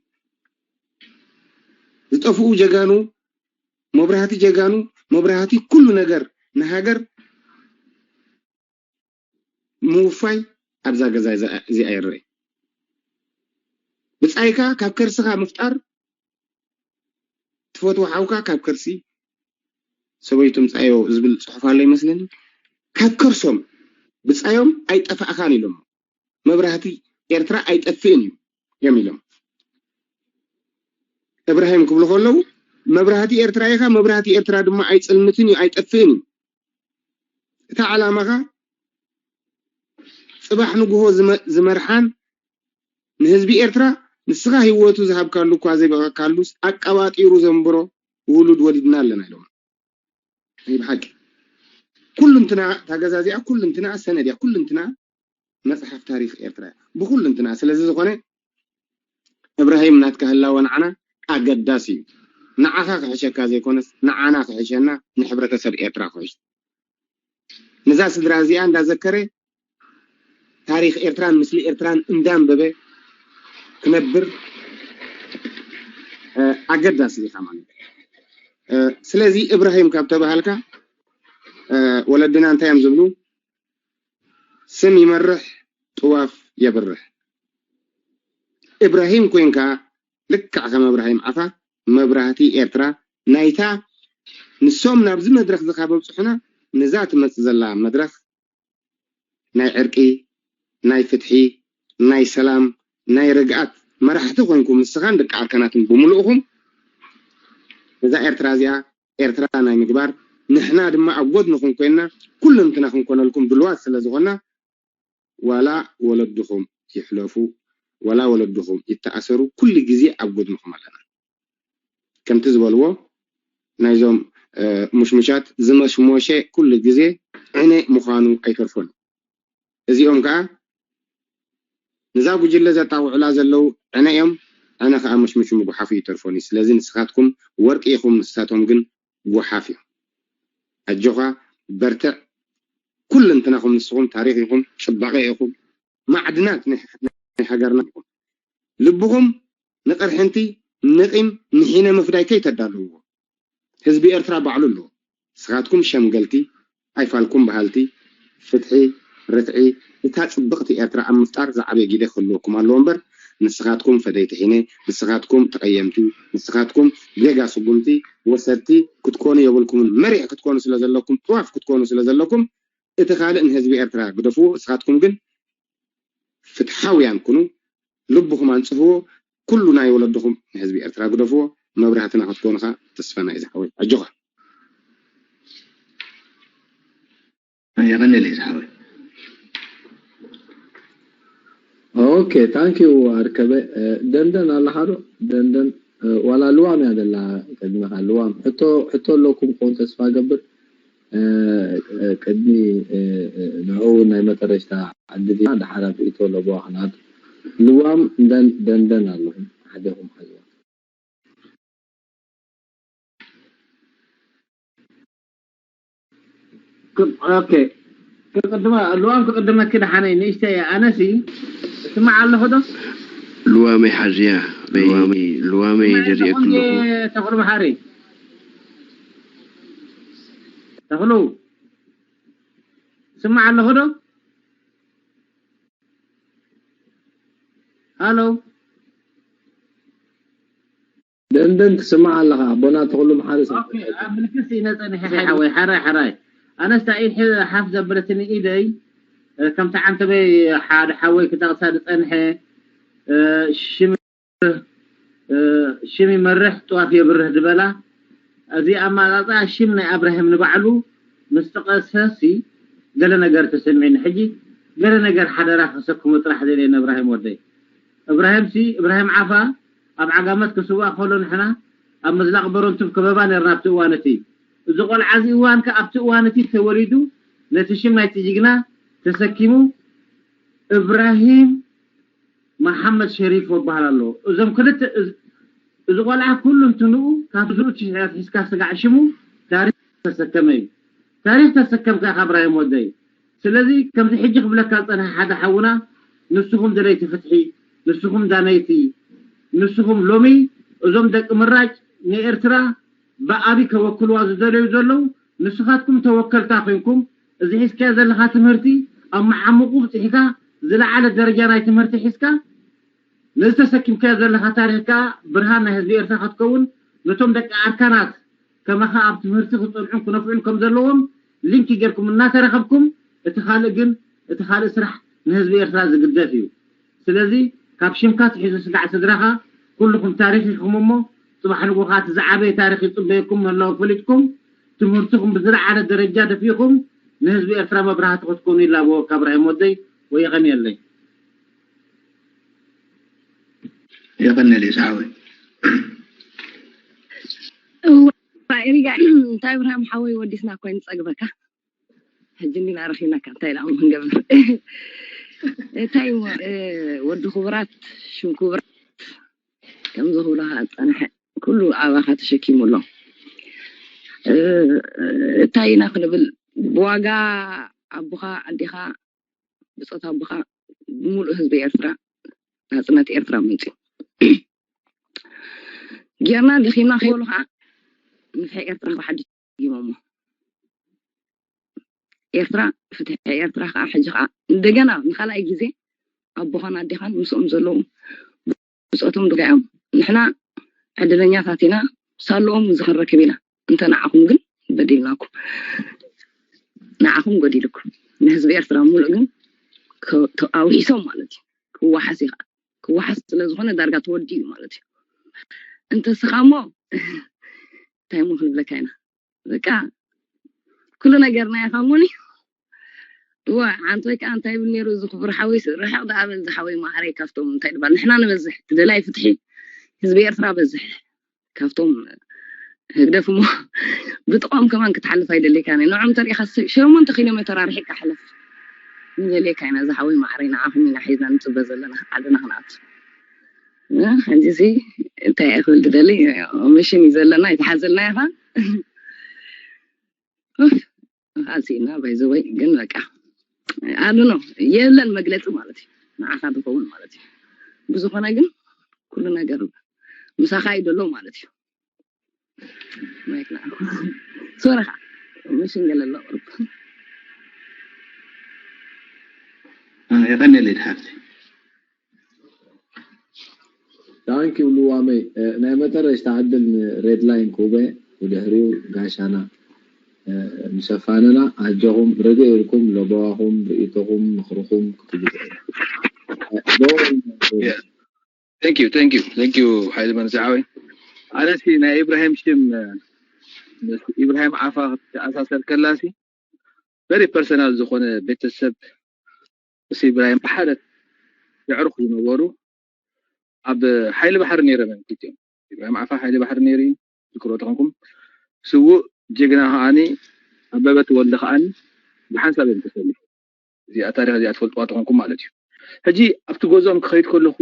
ዝጠፍኡ ጀጋኑ መብራህቲ ጀጋኑ መብራህቲ ኩሉ ነገር ንሃገር ምውፋይ ኣብዛ ገዛ እዚኣ ይረአ ብፃይካ ካብ ከርስኻ ምፍጣር ትፈትዎ ሓውካ ካብ ከርሲ ሰበይቱ ምፃዮ ዝብል ፅሑፍ ኣሎ ይመስለኒ ካብ ከርሶም ብፃዮም ኣይጠፋእኻን ኢሎም መብራህቲ ኤርትራ ኣይጠፍእን እዩ እዮም ኢሎም እብራሂም ክብሉ ከለዉ መብራህቲ ኤርትራ ኢኻ መብራህቲ ኤርትራ ድማ ኣይፅልምትን እዩ ኣይጠፍእን እዩ እታ ዓላማኻ ፅባሕ ንግሆ ዝመርሓን ንህዝቢ ኤርትራ ንስኻ ህይወቱ ዝሃብካሉ እኳ ዘይበቐካሉስ ኣቀባጢሩ ዘንብሮ ውሉድ ወሊድና ኣለና ኢሎም። ናይ ብሓቂ ኩልንትና እታ ገዛ እዚኣ ኩልንትና ሰነድ እያ። ኩልንትና መጽሓፍ ታሪኽ ኤርትራ እያ ብኩልንትና። ስለዚ ዝኾነ እብራሂም ናትካ ህላወ ንዓና ኣገዳሲ እዩ። ንዓኻ ክሕሸካ ዘይኮነስ ንዓና ክሕሸና፣ ንሕብረተሰብ ኤርትራ ክሕሽ። ነዛ ስድራ እዚኣ እንዳዘከረ ታሪኽ ኤርትራን ምስሊ ኤርትራን እንዳንበበ ክነብር ኣገዳሲ ኢኻ ማለት እዩ። ስለዚ እብራሂም ካብ ተባሃልካ ወለድና እንታይ እዮም ዝብሉ? ስም ይመርሕ ጥዋፍ የብርሕ። እብራሂም ኮይንካ ልክዕ ከም እብራሂም ዓፋ መብራህቲ ኤርትራ ናይታ ንሶም ናብዚ መድረኽ ዝካ በብፅሑና ነዛ ትመፅእ ዘላ መድረኽ ናይ ዕርቂ፣ ናይ ፍትሒ፣ ናይ ሰላም፣ ናይ ርግኣት መራሕቲ ኮይንኩም ንስኻን ደቂ ኣርካናትን ብምሉእኹም ነዛ ኤርትራ እዚኣ ኤርትራ ናይ ምግባር ንሕና ድማ ኣብ ጎድንኹም ኮይንና ኩልንትና ክንኮነልኩም ድልዋት ስለ ዝኾንና ዋላ ወለድኹም ይሕለፉ ዋላ ወለድኹም ይተኣሰሩ ኩሉ ግዜ ኣብ ጎድንኹም ኣለና። ከምቲ ዝበልዎ ናይዞም ሙሽሙሻት ዝመሽሞሸ ኩሉ ግዜ ዕነ ምዃኑ ኣይተርፎን። እዚኦም ከዓ ነዛ ጉጅለ ዘጣውዑላ ዘለዉ ዕነ እዮም። ዕነ ከዓ መሽመሹ ምጉሓፉ ይተርፎን እዩ። ስለዚ ንስኻትኩም ወርቂ ኢኹም፣ ንሳቶም ግን ጉሓፍ እዮም። ኣጆኻ በርትዕ። ኩልንትናኹም ንስኹም ታሪኽ ኢኹም፣ ፅባቐ ኢኹም፣ ማዕድናት ናይ ናይ ሃገርና ኢኹም። ልብኹም ንቕርሕንቲ ንቂም ንሒነ ምፍዳይ ከይተዳልውዎ። ህዝቢ ኤርትራ ባዕሉ ኣለዎ። ንስኻትኩም ሸምገልቲ፣ ኣይፋልኩም በሃልቲ፣ ፍትሒ፣ ርትዒ፣ እታ ጽብቕቲ ኤርትራ ኣብ ምፍጣር ዝዓበየ ግደ ክህልወኩም ኣለዎ እምበር፣ ንስኻትኩም ፈደይቲ ሒነ፣ ንስኻትኩም ተቐየምቲ፣ ንስኻትኩም ጌጋ ስጉምቲ ወሰድቲ ክትኮኑ የብልኩምን። መሪሕ ክትኮኑ ስለ ዘለኩም፣ ጥዋፍ ክትኮኑ ስለ ዘለኩም፣ እቲ ካልእ ንህዝቢ ኤርትራ ግደፍዎ። ንስኻትኩም ግን ፍትሓውያን ኩኑ፣ ልብኹም ኣንጽህዎ፣ ኩሉ ናይ ወለድኹም ንህዝቢ ኤርትራ ግደፍዎ። መብራህትና ክትኮኑ ኸኣ ተስፋና እዩ ዝሓወይ። ኣጆኻ። የቐንየለይ ዝሓወይ። ኦኬ፣ ታንክ ዩ ኣርከበ። ደንደን ኣለኻ ዶ? ደንደን ዋላ ልዋም እያ ዘላ ቅድመኻ። ልዋም ሕቶ ሕቶ ኣለኩም ክኸውን ተስፋ ገብር። ቅድሚ ንዕኡ ናይ መጠረሽታ ዕድል ሂብና፣ ደሓር ኣብ ርእይቶ ለበዋ ክንኣቱ። ልዋም እንደን ደንደን ኣለኹም፣ ሓደኹም ሓዝዋ። ኦኬ፣ ክቅድመ፣ ልዋም ክቅድመኪ ደሓነይ፣ ንእሽተይ እየ። ኣነሲ እስማዕ ኣለኹ ዶ? ልዋመይ ሓዝያ፣ ልዋመይ፣ ልዋመይ ደሪኤኪ ኣለኹ። ተኽሉ መሓሪ፣ ተኽሉ፣ ስማዕ ኣለኹ ዶ? ሃሎ። ደንደን ትስማዕ ኣለኻ ኣቦና ተኽሉ መሓሪ። ምልክት ኢነ ጸኒሐ ሓወይ፣ ሓራይ ሓራይ። ኣነስ ታይ ሓፍ ዘበለትኒ ኢደይ፣ ከምቲ ዓንተበይ ሓደ ሓወይ ክጠቕሳ ዝጸንሐ፣ ሽም ይመርሕ ጥዋፍ የብርህ ዝበላ፣ እዚ ኣማጻጽኣ ሽም ናይ ኣብራሂም ንባዕሉ ምስ ጠቐሰሲ ገለ ነገር ተሰሚዕኒ። ሕጂ ገለ ነገር ሓደራ ከሰክሞ ጥራሕ ደልየ ንእብራሂም ወደይ። እብራሂምሲ፣ እብራሂም ዓፋ ኣብ ዓጋመት ክስዋእ ከሎ ንሕና ኣብ ምዝላቕ በረንቱ ከበባ ነርና ኣብቲ እዋን እቲ። እዚ ቆልዓ እዚ እዋን ከ ኣብቲ እዋን እቲ ተወሊዱ ነቲ ሽም ናይቲ ጅግና ተሰኪሙ እብራሂም መሓመድ ሸሪፎ ይበሃል ኣሎ። እዞም ክልተ እዚ ቆልዓ ኩሉ እንትንኡ ካብ ዝኡ ትሽዒ ኣትሒዝካ ስጋዕ ሽሙ ታሪኽ ተሰከመ እዩ። ታሪኽ ተሰከምካ ኢኻ እብራሂም ወደይ። ስለዚ ከምዚ ሕጂ ክብለካ ዝጸንሐ ሓደ ሓውና ንስኹም ደለይቲ ፍትሒ፣ ንስኹም ዳነይቲ፣ ንስኹም ሎሚ እዞም ደቂ ምራጭ ንኤርትራ ብኣቢ ከወክልዋ ዝደለዩ ዘለዉ ንስኻትኩም ተወከልታ ኮይንኩም እዚ ሒዝካዮ ዘለኻ ትምህርቲ ኣብ መዓሙቑ ብጺሕካ ዝለዓለ ደረጃ ናይ ትምህርቲ ሒዝካ ነዚ ተሰኪምካዮ ዘለኻ ታሪኽ ከኣ ብርሃን ናይ ህዝቢ ኤርትራ ክትከውን ነቶም ደቂ ኣርካናት ከማኻ ኣብ ትምህርቲ ክጸንዑን ክነፍዑን ከም ዘለዎም ሊንክ ጌርኩም እናተረኸብኩም እቲ ካልእ ግን እቲ ካልእ ስራሕ ንህዝቢ ኤርትራ ዝግደፍ እዩ። ስለዚ ካብ ሽምካ ኣትሒዙ ስጋዕ ስድራኻ ኩልኹም ታሪኽ ኢኹም እሞ ጽባሕ ንግሆ ከኣ እቲ ዝዓበየ ታሪኽ ይጽበየኩም ምህላዉ ፈሊጥኩም ትምህርትኹም ብዝለዓለ ደረጃ ደፊእኹም ንህዝቢ ኤርትራ መብራህቲ ክትኮኑ ይላበወካ እብራሂም ወደይ። ወየቐንየለይ። የቐነል እዩ ዝሓወይ። እዋ ኢሪጋ እንታይ ብርሃም ሓወይ ወዲስና ኮይኑ ጸግበካ። ሕጂ እንዲና ረኺብናካ እንታይ ደኣ ክንገብር? እንታይ እሞ፣ እ፣ ወዲ ክቡራት ሽም ክቡራት ከም ዝኽብሎ ዝጸንሐ ኩሉ ኣባኻ ተሸኪሙ ኣሎ። እ፣ እንታይ ኢና ክንብል? ብዋጋ ኣቦኻ ኣዴኻ ብጾት ኣቦኻ ብምሉእ ህዝቢ ኤርትራ ናጽነት ኤርትራ መጽዩ ጌርና ደኺምና ከይበሉ ከዓ ንፍሒ ኤርትራ ብሓድሽ ደጊሞሞ። ኤርትራ ፍትሒ ኤርትራ ከዓ ሕጂ ከዓ እንደገና ንካልኣይ ግዜ ኣቦኻን ኣዴኻን ምስኦም ዘለዉ ብጾቶም ድጋዮም ንሕና ዕድለኛታት ኢና ሳልኦም ዝኽንረክብ ኢና እንተ ንዓኹም ግን በዲልናኩም ንዓኹም ጎዲልኩም ንህዝቢ ኤርትራ ሙሉእ ግን ኣውሒሶም ማለት እዩ ክወሓስ እዩ ከዓ ክወሓስ ስለ ዝኾነ ዳርጋ ተወዲ እዩ ማለት እዩ እንተስኻ እሞ እንታይ ሞ ክንብለካ ኢና በቃ ኩሉ ነገር ናይ ኻሞኒ እዋ ዓንቶይ ከዓ እንታይ ይብል ነይሩ እዚ ክቡር ሓወይ ርሕቕ ደኣ በል ዝሓወይ ማዕረይ ካብቶም እንታይ ድባል ንሕና ንበዝሕ ትደላይ ፍትሒ ህዝቢ ኤርትራ በዝሕ ካብቶም ህግደፍ እሞ ብጥቕኦም ከማን ክትሓልፍ ኣይደለካን ንዖም ተሪኢኻ ሸሞንተ ኪሎ ሜተር ኣርሒቅካ ሕለፍ ንደልየካ ኢና ዝሓወይ ማዕረይ ንዓኹም ኢና ሒዝና ንፅበ ዘለና ዓድና ክንኣቱ ሕጂ እዚ እንታይ ክብል ትደሊ ምሽን እዩ ዘለና ይትሓዘልና ኢኻ ኣልሲና ባይዘወይ ግን በቃ ኣሉ ነው የለን መግለፂ ማለት እዩ ንዓኻ ዝኸውን ማለት እዩ ብዝኾነ ግን ኩሉ ነገር ምሳኻ እዩ ዘሎ ማለት እዩ ሶረኻ ምሽን ገለሎ ቁርብ የቐነለይ ሓፍቲ ዳንኪ ልዋመይ ናይ መጠረሽታ ዕድል ንሬድላይን ኩበ ብድሕሪኡ ጋሻና ምሸፋንና ኣጆኹም ርግእ ኢልኩም ለበዋኹም ርእይቶኹም ምኽርኹም ክትቡ thank you thank you thank you ሓይሊ መንስዓወይ ኣነሲ ናይ ኢብራሂም ሽም ኢብራሂም ዓፋ ክትተኣሳሰር ከላሲ very personal ዝኾነ ቤተሰብ ምስ ኢብራሂም ብሓደ የዕሩኽ ዝነበሩ ኣብ ሓይሊ ባሕሪ ነይሮም እዮም ክልቲኦም። ኢብራሂም ዓፋ ሓይሊ ባሕሪ ነይሩ እዩ ዝክሮ ተኾንኩም ስዉእ ጀግና ከዓኒ ኣበበ ተወልደ ከዓኒ ብሓንሳብ እዮም ተሰሊፉ። እዚኣ ታሪክ እዚኣ ትፈልጥዋ ተኾንኩም ማለት እዩ። ሕጂ ኣብቲ ገዝኦም ክኸይድ ከለኹ